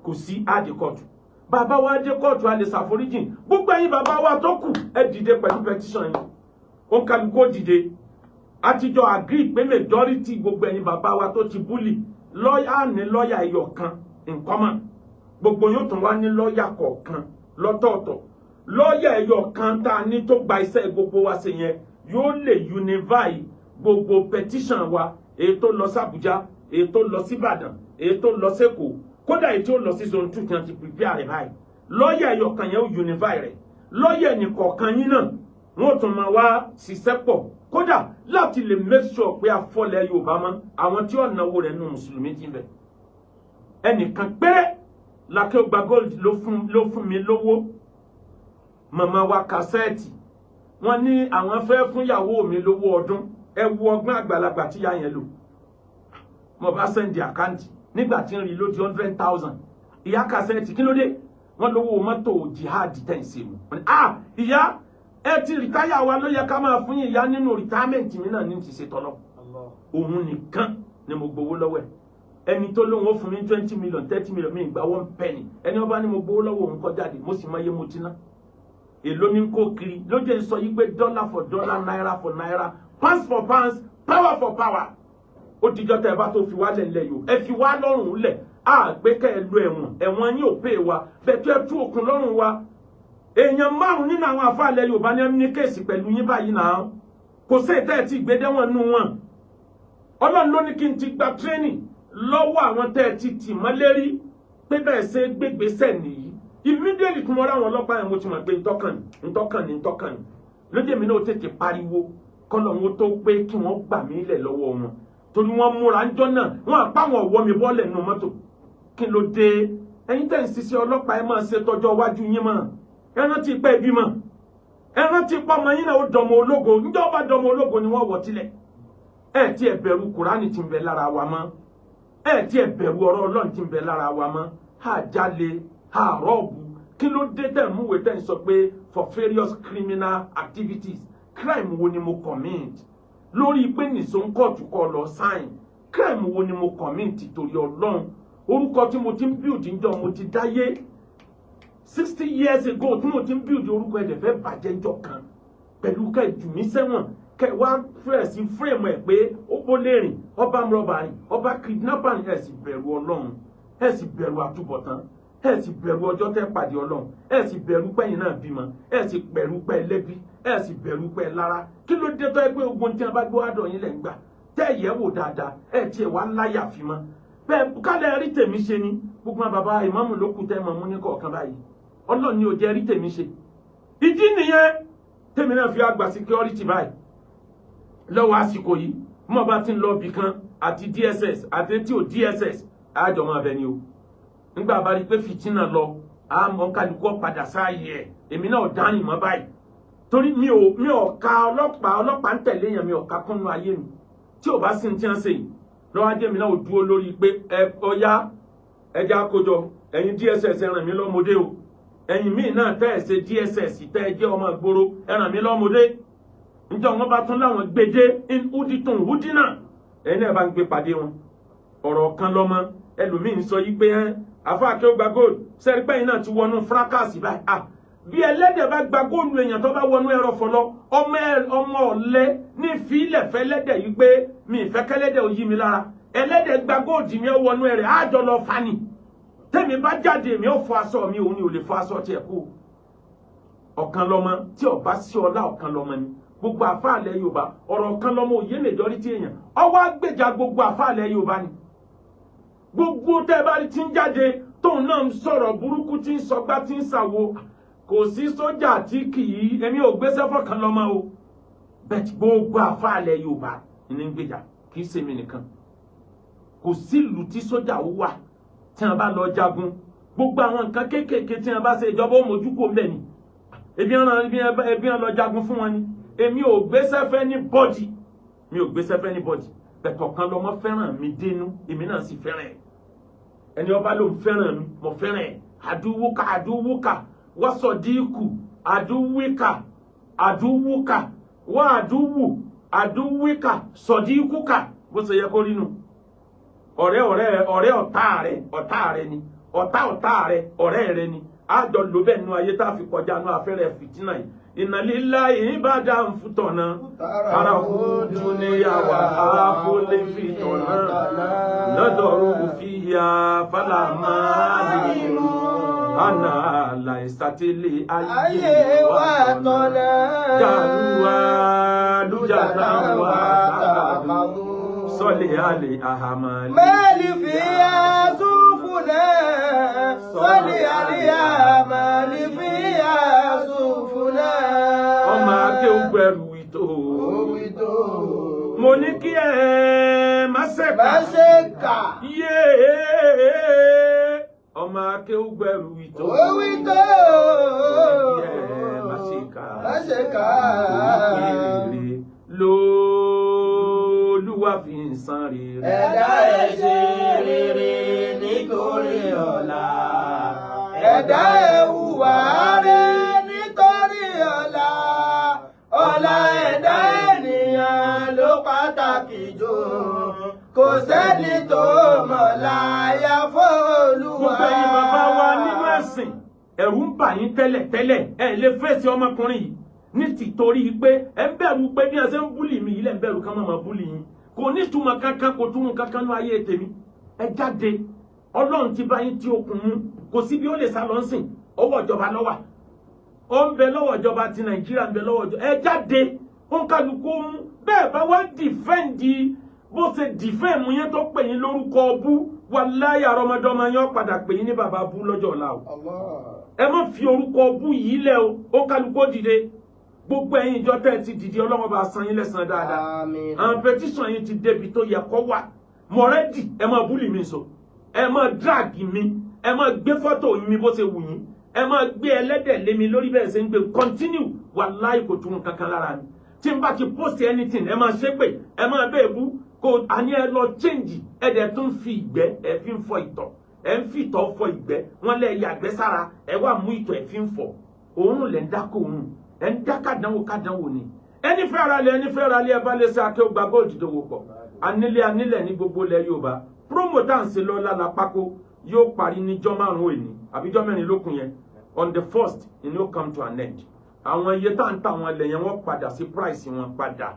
Kò sí àdé kóòtù. Bàbá wa dé kóòtù, a lè ṣàforíjìn. Gbogbo ẹ̀yin bàbá wa tó kù, ẹ dìde pẹ̀lú petition yín. Ó ń kálukú ó dìde. Àtijọ́ agree pé majority gbogbo ẹ̀yin bàbá wa tó ti bully, lọ́ọ̀yà ní lọ́ọ̀yà ẹyọ kan in common, gbogbo yóò tún wá ní lọ́ọ̀yà kọ̀ọ̀kan lọ́tọ̀ọ̀tọ̀. Lọ́ọ̀yà ẹyọ kan tá a ní tó gba iṣẹ́ gbogbo wa ṣe yẹn yóò lè unify gbogbo petition wa, èyí tó lọ sí Àbújá, èyí tó lọ sí Ìbàdàn, èyí tó lọ sẹ́kọ̀ọ́, kódà èyí tó lọ sí Zone 2 tí wọ́n ti prepare rẹ̀ báyìí. Lọ́ọ̀yà ẹyọ kan yẹn ó unify rẹ̀. Lọ́ọ̀yà ẹnìkọ̀ọ̀kan yín náà, wọ́n tún máa wá ṣiṣẹ́ pọ̀, kódà láti lè make sure pé afọ́lẹ̀ Yorùbá mọ́ àwọn tí ó náwó rẹ̀ nù mùsùlùmí ti ń bẹ̀. Ẹnìkan péré l'Akéwùgbà Gold ló fún mi lówó. Màmá wa kàsẹ́ẹ̀tì, wọ́n ní àwọn fẹ́ fún ìyàwó mi lówó ọdún. Ẹ wo ọgbọ́n àgbàlagbà tí ìyá yẹn lò. Mo bá send account. Nígbà tí ń rí ló di 100,000. Ìyá kàsẹ́ẹ̀tì, kí ló dé? Wọ́n lówó mọ́tò jihad tẹ̀ ń ṣe mu. Ah, ìyá, ẹ ti retire wa, ló yẹ ká máa fún yín. Ìyá, nínú retirement mi náà ní ti ṣe tọ́lọ́. Òun nìkan ni mo gbowó lọ́wọ́ ẹ̀. Ẹni tó lóun ó fún mi 20 million, 30 million, mi ìgbà 1 penny. Ẹni wọ́n bá ní mo gbowó lọ́wọ́ òun kọ́ jáde, mo sì máa yé mo ti ná èló ní kó kiri. Ló jẹ́ sọ yí pé dollar for dollar, naira for naira, pounds for pounds, power for power. Ó dijọ́ tẹ́ ẹ bá tó fi wá lẹ̀ lẹ̀ yòó, ẹ fi wá lọ́rùn lẹ̀. Á gbé kẹ́ ẹ lo ẹ̀wọ̀n, ẹ̀wọ̀n yín ò pè wá bẹ́ẹ̀ tó ẹ tú òkun lọ́rùn wa. Èèyàn márùn nínú àwọn àfáàlẹ̀ Yorùbá ní ẹni case pẹ̀lú yín báyìí náà. Kò sí ìtẹ́ ẹ̀ tí ìgbédẹ́wọ̀n nù wọn. Ọlọ́run ló ní kí n ti gba training lọ́wọ́ àwọn tẹ́ ẹ ti tì mọ́lérí pé bẹ́ẹ̀ ṣe gbégbèsè nìyí. Immediately tí mo rá àwọn ọlọ́pàá yẹn, mo ti mọ̀ pé ntọ́kàn ní, ntọ́kàn ní, ntọ́kàn ní. Lójú èmi náà tètè pariwo kọ́lọ̀ wọn tó pé kí wọ́n gbà mí lẹ̀ lọ́wọ́ wọn, torí wọ́n múra ńjọ́ náà, wọ́n àpá àwọn ọ̀wọ́ mi bọ́ọ̀lẹ̀ nínú mọ́tò. Kí ló dé? Ẹ̀yin tẹ́ ń ṣiṣẹ́ ọlọ́pàá, ẹ máa ṣe tọjọ́ iwájú yín mọ́. Ẹ rántí pẹ́ bímọ, ẹ rántí pọ́mọ yín náà ó dọmọ ológo. Ńjọ́ bá dọmọ ológo ni wọ́n wọ̀ tilẹ̀. Ẹ tí ẹ bẹ̀rù Kùránì tí ń bẹ lára wa mọ́, ẹ tí ẹ bẹ̀rù ọ̀rọ̀ Ọlọ́run tí ń bẹ lára wa mọ́. Ha jalè, ha rob, kí ló dé tẹ̀ ń múwèé tẹ̀ ń sọ pé for various criminal activities? Crime wo ni mo commit lórí pé nìṣó ń kóòtù kọ lọ sign? Crime wo ni mo commit? Torí Ọlọ́run, orúkọ tí mo ti ń build níjọ́ mo ti dáyé 60 years ago, tí mo ti ń build orúkọ, ẹ̀dẹ̀ fẹ́ bàjẹ́ ńjọ́ kan pẹ̀lú kẹ́ jù mí sẹ́wọ̀n, kẹ́ wá fẹ́rẹ̀ sí frame ẹ̀ pé ó bó lè rìn, ọba mrọ̀bà rìn, ọba kidnapper rìn. Ẹ̀ sì bẹ̀rù Ọlọ́run, ẹ̀ sì bẹ̀rù àtúbọ̀tán, ẹ̀ sì bẹ̀rù ọjọ́ tẹ́ pàdé Ọlọ́run, ẹ̀ sì bẹ̀rù pẹ́yìn náà bímọ, ẹ̀ sì bẹ̀rù pẹ́ lẹ́bí, ẹ̀ sì bẹ̀rù pẹ́ lára. Kí ló dé tó ẹ pé ogun tí wọn bá gbé wá dọ̀ yín lẹ̀ ń gbà tẹ́ ẹ̀ yẹ̀ wò dáadáa, ẹ̀ tiẹ̀ wá láyà fi mọ́ bẹ́ẹ̀? Kálẹ̀ rí tèmi ṣe ni gbogbo àwọn bàbá ìmáàmù ló kù tẹ́ mọ̀ mú ní kọ̀ọ̀kan báyìí. Ọlọ́run ni ò jẹ́ rí tèmi ṣe. Ìdí nìyẹn tèmi náà fi àgbà security báyìí lọ́wọ́ àsìkò yìí. Mo bá ti ń lọ ibì kan, àti DSS àti tí ò DSS, àjọ máa bẹ ni o. Nígbà bá rí i pé fìtínà lọ, àmọ́ kálukú padà sáàyè ẹ̀. Èmi náà dárìn mọ́ báyìí, torí mi ò ka ọlọ́pàá, ọlọ́pàá ń tẹ̀lé yẹn, mi ò ka kúnnú ayé mi. Tí ò bá sí ní tí wọ́n ṣe yìí lọ́wọ́ ajé mi náà ò dúró lórí pé ẹ ọ̀yá ẹja àkójọ. Ẹ̀yin DSS, ẹ ràn mí lọ́mọdé o. Ẹ̀yin míì náà tẹ́ ẹ̀ ṣe DSS, tẹ́ ẹ jẹ́ ọmọ ìgboro, ẹ ràn mí lọ́mọdé. Níjọ́ wọn bá tún láwọn gbèdé húdítùn húdínà, ẹ̀yin náà bá ń gbé pàdé wọn. Ọ̀rọ̀ kan lọ́mọ ẹlòmíì ń sọ yí pé ẹ́ àfa Akéwùgbà Gold, sẹ́rí pẹ́yìn náà ti wọnú fracas báyìí. Ah, bí ẹlẹ́dẹ̀ bá gba góòlù èèyàn, tó bá wọnú ẹrọ fọlọ́, ọmọ ọmọ ọ̀lẹ ní ìfilẹ̀ fẹ́lẹ́dẹ̀ yìí pé mi ìfẹ́ kẹ́lẹ́dẹ̀ ò yí mi lára. Ẹlẹ́dẹ̀ gba góòlù mi, ó wọnú ẹrẹ̀, àjọ lọ fani. Tẹ́mi bá jáde, mi ò fọ aṣọ mi, òun ni ò lè fọ aṣọ tiẹ̀ kú. Ọ̀kan lọ́mọ tí ọba sí ọlá, ọ̀kan lọ́mọ ni. Gbogbo àfáàlẹ̀ Yorùbá, ọ̀rọ̀ kan lọ́mọ òye majority èèyàn ọwọ́ àgbèjà. Gbogbo àfáàlẹ̀ Yorùbá ni gbogbo tẹ́ ẹ bá rí tí ń jáde, tóun náà ń sọ̀rọ̀ burúkú, tí ń sọgbá, tí ń sàwo. Kò sí sójà tí kì í. Èmi ò gbéṣẹ́ fọkàn lọ́mọ o, bẹ́ẹ̀ gbogbo àfáàlẹ̀ Yorùbá ní ń gbèjà, kì í ṣèmi nìkan. Kò sílùú tí sójà ó wà tí wọn bá lọ jagun, gbogbo àwọn nǹkan kéékèèké tí wọn bá ṣe, ìjọba ó mójú kó mbẹ ni. Ebi wọn lọ jagun fún wọn ni. Èmi ò gbéṣẹ́ fẹ́ ní bọ́dì, mi ò gbéṣẹ́ fẹ́ ní bọ́dì bẹ̀tọ̀ kan lọ́mọ fẹ́ràn mi dénú, èmi náà sì fẹ́ràn ẹ̀. Ẹni ọba ló ń fẹ́ràn mi, mo fẹ́ràn ẹ̀. Àdúwúkà, àdúwúkà wọ́sọ̀díkù, àdúwíkà, àdúwúkà wọ́n, àdúwù, àdúwíkà, sọ̀díkùkà, bó ṣe yẹ kó rí nu. Ọ̀rẹ́ ọ̀rẹ́ ọ̀rẹ́ ọ̀tá rẹ, ọ̀tá rẹ ni. Ọ̀tá ọ̀tá rẹ, ọ̀rẹ́ rẹ ni. Àjọ ló bẹ́ẹ̀ nu ayé tá a fi kọjá nu afẹ́rẹ́ fìtínà yìí. Ìnàlílá ìbàdà ń futọ̀nà ara dúníyàwó àfọlẹ́ fìtọ̀nà lọ́dọ̀ọ́rù fìyà fàlámà àná àlàìsàtìlẹ̀ ayé wa tọ̀nà. Jàlúwà lùjàdá wà tàbí sọ́lẹ̀ àlè àhàmàlì. Mẹ́lì fi àsúfùnà sọ́lẹ̀ àlìyá mẹ́lì fi àsúfùnà. Ọmọ akéwùgbẹ̀rù ìtò. Òwìtò. Mo ní kí ẹ má ṣèkà. Má ṣe kà. Yéé, ọmọ akéwùgbẹ̀rù ìtò. Òwìtò. Kí ẹ má ṣèkà. Má ṣe kà. Rere lÓlúwa fi ń san rere. Ẹ̀dá ẹ̀ ṣe rere nítorí ọ̀la. Ẹ̀dá ẹ̀ hùwà rẹ̀ nítorí ọ̀la. Ọ̀la ẹ̀dá ènìyàn ló pàtàkì jù. Kò sẹ́ni tó mọ̀ láyà f'Olúwa. Gbogbo ẹ̀yin bàbá wa nínú ẹ̀sìn, ẹ̀rù ń bà yín tẹ́lẹ̀ tẹ́lẹ̀, ẹ lè fèsì ọmọkùnrin yìí ní tìtorí pé ẹ ń bẹ̀rù pé bí ẹ ṣe ń bully mi yìí lẹ̀ ń bẹ̀rù ká má máa bully yín. Kò ní ìtumọ̀ kankan, kò túmọ̀ kankan ní ayé tèmi. Ẹ jáde, Ọlọ́run ti bá yín tí okùn mú. Kò sí bí ó lè sá lọ ń sìn. Ọwọ́ ìjọba ló wà, ó ń bẹ lọ́wọ́ ìjọba ti Nàìjíríà, ń bẹ lọ́wọ́ ìjọba. Ẹ jáde, ó ń kálukú mú bẹ́ẹ̀ bá wá defend bó ṣe defend yẹn tó pè yín lórúkọ ọbú, wàláyà àrọmọdọ́mọ yẹn ó padà pè yín ní bàbá bú lọ́jọ́ ọ̀la o. Ẹ má fi orúkọ ọbú yìí lẹ̀ o. Ó kálukú ó dìde. Gbogbo ẹ̀yin ìjọ tẹ́ ẹ ti dìde, Ọlọ́run bá san yín lẹ́san dáadáa. Àmín. Àwọn petition yín ti débi tó yẹ kó wà mọ̀rẹ́dì. Ẹ máa bully mi sọ, ẹ máa drag mi, ẹ máa gbé fọ́tò mi bó ṣe wù yín, ẹ máa gbé ẹlẹ́dẹ̀ lé mi lórí bẹ́ẹ̀ ṣe ń gbé. Continue, wàláì kò tún kankan lára mi. Tí n bá ti post anything, ẹ máa ṣépè, ẹ máa bẹ́ẹ̀ bú kò àní. Ẹ lọ change. Ẹ dẹ̀ tún fi ìgbẹ́, ẹ fi ń fọ ìtọ̀, ẹ ń fi ìtọ̀ fọ ìgbẹ́. Wọ́n lẹ́ yàgbẹ́ sára, ẹ wá mú ìtọ̀, ẹ fi ń fọ. Òórùn lẹ́ ń dákọ̀, òórùn ẹ ń dá. Kàdánwò, kàdánwò ni. Ẹni fẹ́ ra lẹ̀, ẹni fẹ́ ra lẹ̀, ẹ bá lè ṣe akéwògbà gold dòwò pọ̀. Anílé, anílẹ̀ ní gbogbo ilẹ̀ Yorùbá. Promo tá à ń ṣe lọ́la la pákó yóò parí níjọ́ 5 èní àbíjọ́ 4 lókun yẹn. On the first it no come to an end. Àwọn iye tá à ń tà àwọn ilẹ̀ yẹn, wọ́n padà sí price wọn padà.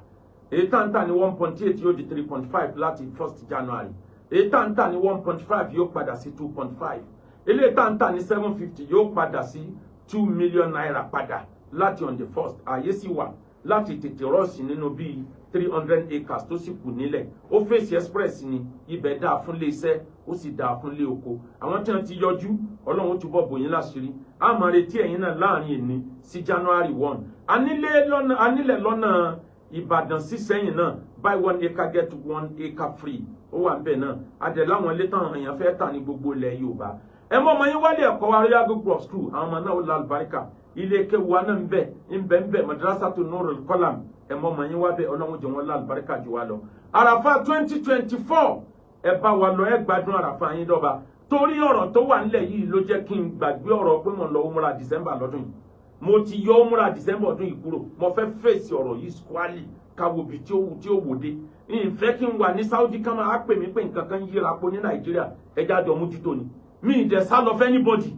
Èyí tá à ń tà ní 1.8 yóò di 3.5 láti 1st January. Èyí tá à ń tà ní 1.5 yóò padà sí 2.5. Eléyìí tá à ń tà ní 750 yóò padà sí ₦2 million padà láti on the first. Ààyè sì wà láti tètè rush nínú bíi 300 acres tó sì kù nílẹ̀. Ó fèsì express ni ibẹ̀, dáa fún ilé iṣẹ́, ó sì dáa fún ilé oko. Àwọn tí wọ́n ti yọjú, Ọlọ́run ó túbọ̀ bò yín láṣìírí. A máa retí ẹ̀yin náà láàrin èní sí January 1. Anílẹ̀ lọ́nà, anílẹ̀ lọ́nà Ìbàdàn sí Sẹ́yìn náà, buy one acre get one acre free, ó wà níbẹ̀ náà. Adẹ̀ láwọn ilé táwọn èèyàn fẹ́ tà ní gbogbo ilẹ̀ Yorùbá. Ẹ mọ ọmọ yín wálé ẹ̀kọ́ wa, Royal Group of School. Àwọn ọmọ náà ó la àlùbáríkà. Ilé kéwu wa náà ń bẹ, ń bẹ, ń bẹ, Madrasatu Nurul Qalam. Ẹ mọ ọmọ yín wá bẹ. Ọlọ́run jẹ́ wọn la àlùbáríkà jù wá lọ. Àràfà 2024, ẹ bá wa lọ, ẹ gbádùn àràfà yín dọ́ba. Torí ọ̀rọ̀ tó wà nílẹ̀ yìí ló jẹ́ kí n gbàgbé ọ̀rọ̀ pé mo lọ umra December lọ́dún yìí. Mo ti yọ umra December ọdún yìí kúrò. Mo fẹ́ fèsì ọ̀rọ̀ yìí squarely, káwo bí tí ó wù tí ó wò dé. Ìfẹ́ kí n wà ní Saudi ká máa pè mí pé nǹkan kan yíra po ní Nàìjíríà. Ẹja jọ mójútó ni. Mi ì dẹ̀ sá lọ fẹ́ anybody.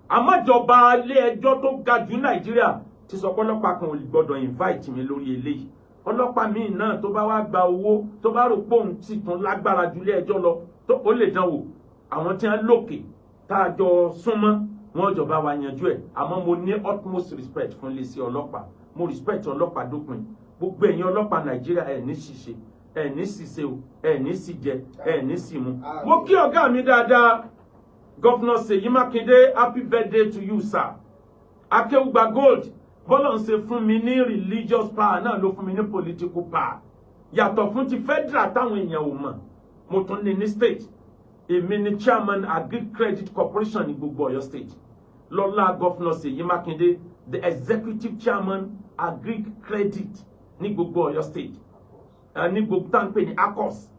Àmọ́jọba ilé ẹjọ́ tó ga jù Nàìjíríà ti sọ pé ọlọ́pàá kan ò gbọ́dọ̀ invite mi lórí eléyìí. Ọlọ́pàá míì náà tó bá wá gba owó, tó bá rò pé òun sì tún lágbára ju ilé ẹjọ́ lọ, tó ó lè dánwò. Àwọn tí wọ́n lókè tá a jọ súnmọ́ wọn jọba wa yanjú ẹ̀. Àmọ́ mo ní utmost respect fún iléeṣẹ́ ọlọ́pàá. Mo respect ọlọ́pàá dópin. Gbogbo ẹ̀yin ọlọ́pàá Nàìjíríà, ẹ̀ ní ṣìṣe, ẹ̀ ní ṣìṣe o, ẹ̀ ní sì jẹ, ẹ̀ ní sì mu. Mo kí ọ̀gá mi dáadáa, Governor Ṣèyí Mákindé, happy birthday to you, sir. Akéwùgbà Gold, bọ́lá ń ṣe fún mi ní religious power náà ló fún mi ní political power. Yàtọ̀ fún ti federal táwọn èèyàn ò mọ̀, mo tún ní ní state. Èmi ni chairman Agric Credit Corporation ní gbogbo Ọ̀yọ́ State. Lọ́lá Governor Ṣèyí Mákindé, the executive chairman Agric Credit ní gbogbo Ọ̀yọ́ State, ní gbogbo tá à ń pè ní ACOS,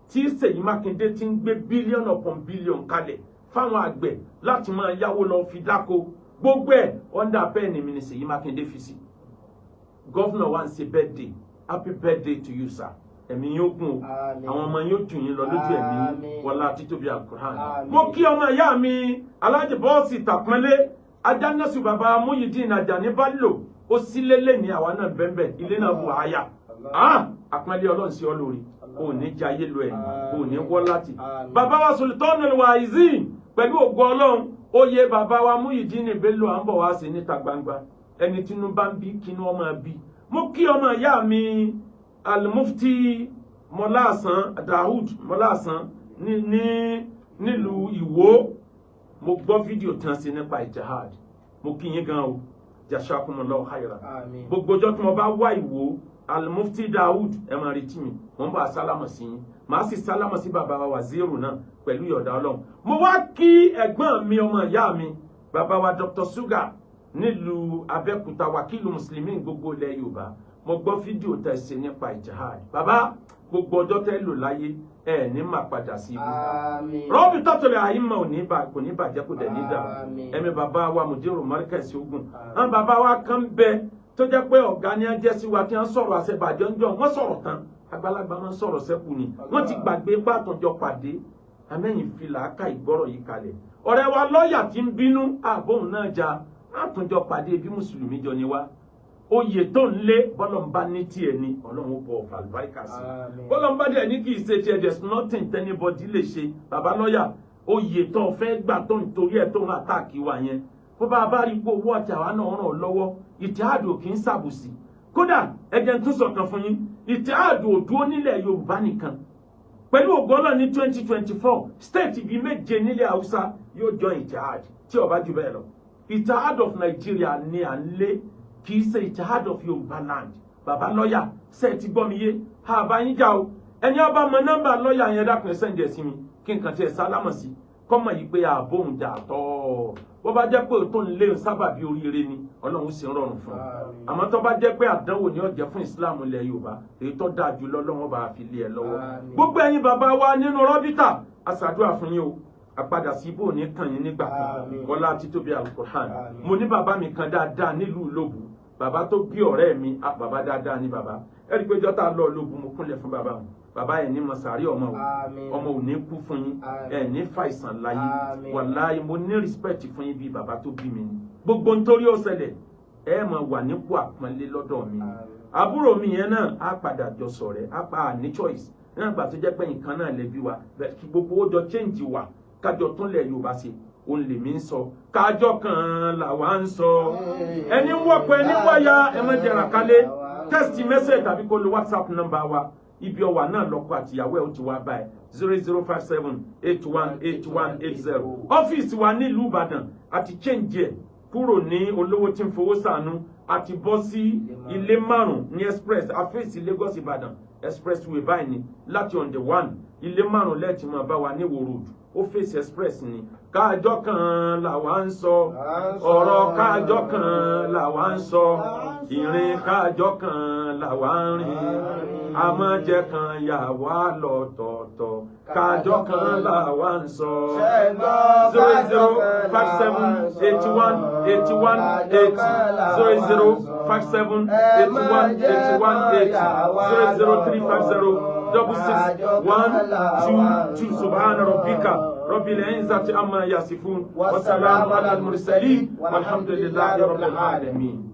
tí Ṣèyí Mákindé ti ń gbé billion upon billion kalẹ̀ fáwọn àgbẹ̀ láti máa yáwó lọ fi dáko. Gbogbo ẹ̀ under pen mi ni Ṣèyí Mákindé fi sí. Governor wa ń ṣe birthday, happy birthday to you, sir. Ẹ̀mí yóò gùn o. Àmín. Àwọn ọmọ yóò jù yín lọ lójú ẹ̀mí. Àmín. Wọlá títóbi Alukur'an. Àmín. Mo kí ọmọ ìyá mi Alájì Bọ́ọ̀sì Tàpọ́nlé Ajánásù, bàbá Muyideen Ajani Bello, ó sílé lé ní àwa náà bẹ́ẹ̀, ilé náà bù àyà. Ah, àpọ́nlé Ọlọ́run sí ọ lórí, ò ní jayé lo ẹ̀yìn, ò ní wọ́ láti. Àmín. Bàbá wa Sultanul Waizin, pẹ̀lú ògo Ọlọ́run, oyè bàbá wa Muyideen Bello à ń bọ̀ wá sí níta gbangba. Ẹni tínú bá ń bí kínú ọmọ bí. Mo kí ọmọ ìyá mi Almufti Mọláàsán Dahud Mọláàsán ní nílùú Ìwó. Mo gbọ́ fídíò tán sí nípa ìjihad. Mo kí yín gan o, jazakumullahu khairan. Àmín. Gbogbo ọjọ́ tí mo bá wá Ìwó, Almufti Dahud, ẹ máa retí mi, mo ń bá sálámọ̀ sí yín, màá sì sálámọ̀ sí bàbá wa Waziri náà pẹ̀lú ìyọ̀dá Ọlọ́run. Mo wá kí ẹ̀gbọ́n mi, ọmọ ìyá mi, bàbá wa Dr. Sugar nílùú Abẹ́òkúta, wákìlù mùsùlùmí gbogbo ilẹ̀ Yorùbá. Mo gbọ́ fídíò tẹ́ ṣe nípa ìjihad. Bàbá, gbogbo ọjọ́ tẹ́ lò láyé, ẹ ní máa padà sí ibú. Àmín. Rọ́bì tọ́tọ̀lẹ̀ àyímọ̀ ò ní bà, kò ní bàjẹ́, kò dẹ̀ ní dà. Àmín. Ẹ̀mí bàbá wa Mùdírù Mọ́ríkẹ̀sì ogun. Àmín. Àwọn bàbá wa kan bẹ tó jẹ́ pé ọ̀gá ni wọ́n jẹ́ sí wa, tí wọ́n sọ̀rọ̀ àṣẹbàjẹ́ ń jọ wọ́n sọ̀rọ̀ tán. Àgbàlagbà máa ń sọ̀rọ̀ sẹ́kù ni wọ́n ti gbàgbé pàtànjọ pàdé amẹ́yìn fi làákà ìgbọ́rọ̀ yìí kalẹ̀. Ọ̀rẹ́ wa lọ́ọ̀yà tí ń bínú àbóhùn náà ja àtúnjọ pàdé bí mùsùlùmí jọ ni wá. Oyè tó ń lé, bọ́lọ̀ ń bá ní tiẹ̀ ni, Ọlọ́run ó bọ̀ ọ̀fà àlùbáríkà sí. Àmín. Bọ́lọ̀ ń bá dẹ̀ ní kì í ṣe tiẹ̀, there's nothing anybody lè ṣe. Bàbá lọ́ọ̀yà, oyè tó fẹ́ gbà tó ń torí ẹ̀ tó ń attack wa yẹn, bó bá bá rí pé owó ọjà wa náà ràn ọ́ lọ́wọ́. Ìtìhádù kì í ṣàbùsí. Kódà ẹjẹ tún sọ̀kan fún yín, ìtìhádù ò dúró nílẹ̀ Yorùbá nìkan. Pẹ̀lú ògo Ọlọ́run, ní 2024, state bíi méje nílẹ̀ Haúsá yóò join ìtìhádù, tí ó bá jù bẹ́ẹ̀ lọ. Ìtìhádù of Nigeria ni à ń lé, kì í ṣe ìtìhádù of Yorùbá land. Bàbá lọ́yà, ṣe é ti gbọ́ mi yé? Àbá yín já o. Ẹni ọba mọ nọ́mbà lọ́yà yẹn, dákun, ẹ send ẹ̀ sí mi kí nǹkan tí ẹ sálámọ̀ sí kọ́mọ̀ yìí pé ààbòhùn jà tọ́. Bó bá jẹ́ pé tó ń lé sábàbí oríire ni, Ọlọ́run sì ń rọrùn fún un. Àmọ́ tó bá jẹ́ pé àdánwò ni ó jẹ́ fún Islam ilẹ̀ Yorùbá, èyí tó dáa jù lọ́lọ́run bá fi lé ẹ lọ́wọ́. Gbogbo ẹ̀yin bàbá wa nínú rọ́bítà, àṣàdúrà fún yín o. Àpadà sí ibò ní kàn yín nígbà kan. Wọlá títóbi Alukur'an. Mo ní bàbá mi kan dáadáa nílùú Ìlóbù, bàbá tó bí ọ̀rẹ́ mi. Bàbá dáadáa ní bàbá. Ẹ̀rí pé jọ́tà lọ Ìlóbù, mo kúnlẹ̀ fún bàbá wọn. Bàbá yẹn ní mọ̀sàárì ọmọ o. Ọmọ ò ní kú fún yín, ẹ ní fàìsàn láyé. Wàláyé, mo ní respect fún yín bí bàbá tó bí mi ni. Gbogbo nítorí ó ṣẹlẹ̀, ẹ máa wà nípò àpọ́nlé lọ́dọ̀ mi. Àbúrò mi yẹn náà á padà jọ sọ̀rẹ́, á pa ní choice nígbà tó jẹ́ pé nǹkan náà lè bí wa kí gbogbo ó jọ change wa, kájọ túnlẹ̀ Yorùbá ṣe. Òun lèmi ń sọ, kájọ kan làwa ń sọ. Ẹni ń wọ́pọ̀, ẹni wáyà, ẹ má jẹrà kálé. Text message tàbí kó lo WhatsApp number wa. Ibi ọwà náà lọ́kọ àtìyàwó ẹ̀ ó ti wá báyìí, 0057818180. Ọ́fíìsì wa nílùú Ìbàdàn àti change ẹ̀ kúrò ní olówó tí ń fowó sànú, àti bọ́ sí ilé márùn ní express àfẹ́sì Lagos Ìbàdàn expressway báyìí ni. Láti on the one, ilé márùn lẹ́ẹ̀tì máa bá wa ní Ìwó Road, ó fèsì express ni. Káàjọ kan làwa ń sọ, ọ̀rọ̀ káàjọ kan làwa ń sọ, ìrìn káàjọ kan làwa ń rìn, àmọ́jẹ kan yà wá lọ́tọ̀ọ̀tọ̀, káàjọ kan làwa ń sọ. 0057818180, 0057818180, 0035066122. Subhana rabbika rabbil izzati amma yasifun, wa salamun ala al mursalin, walhamdulillahi rabbil alamin.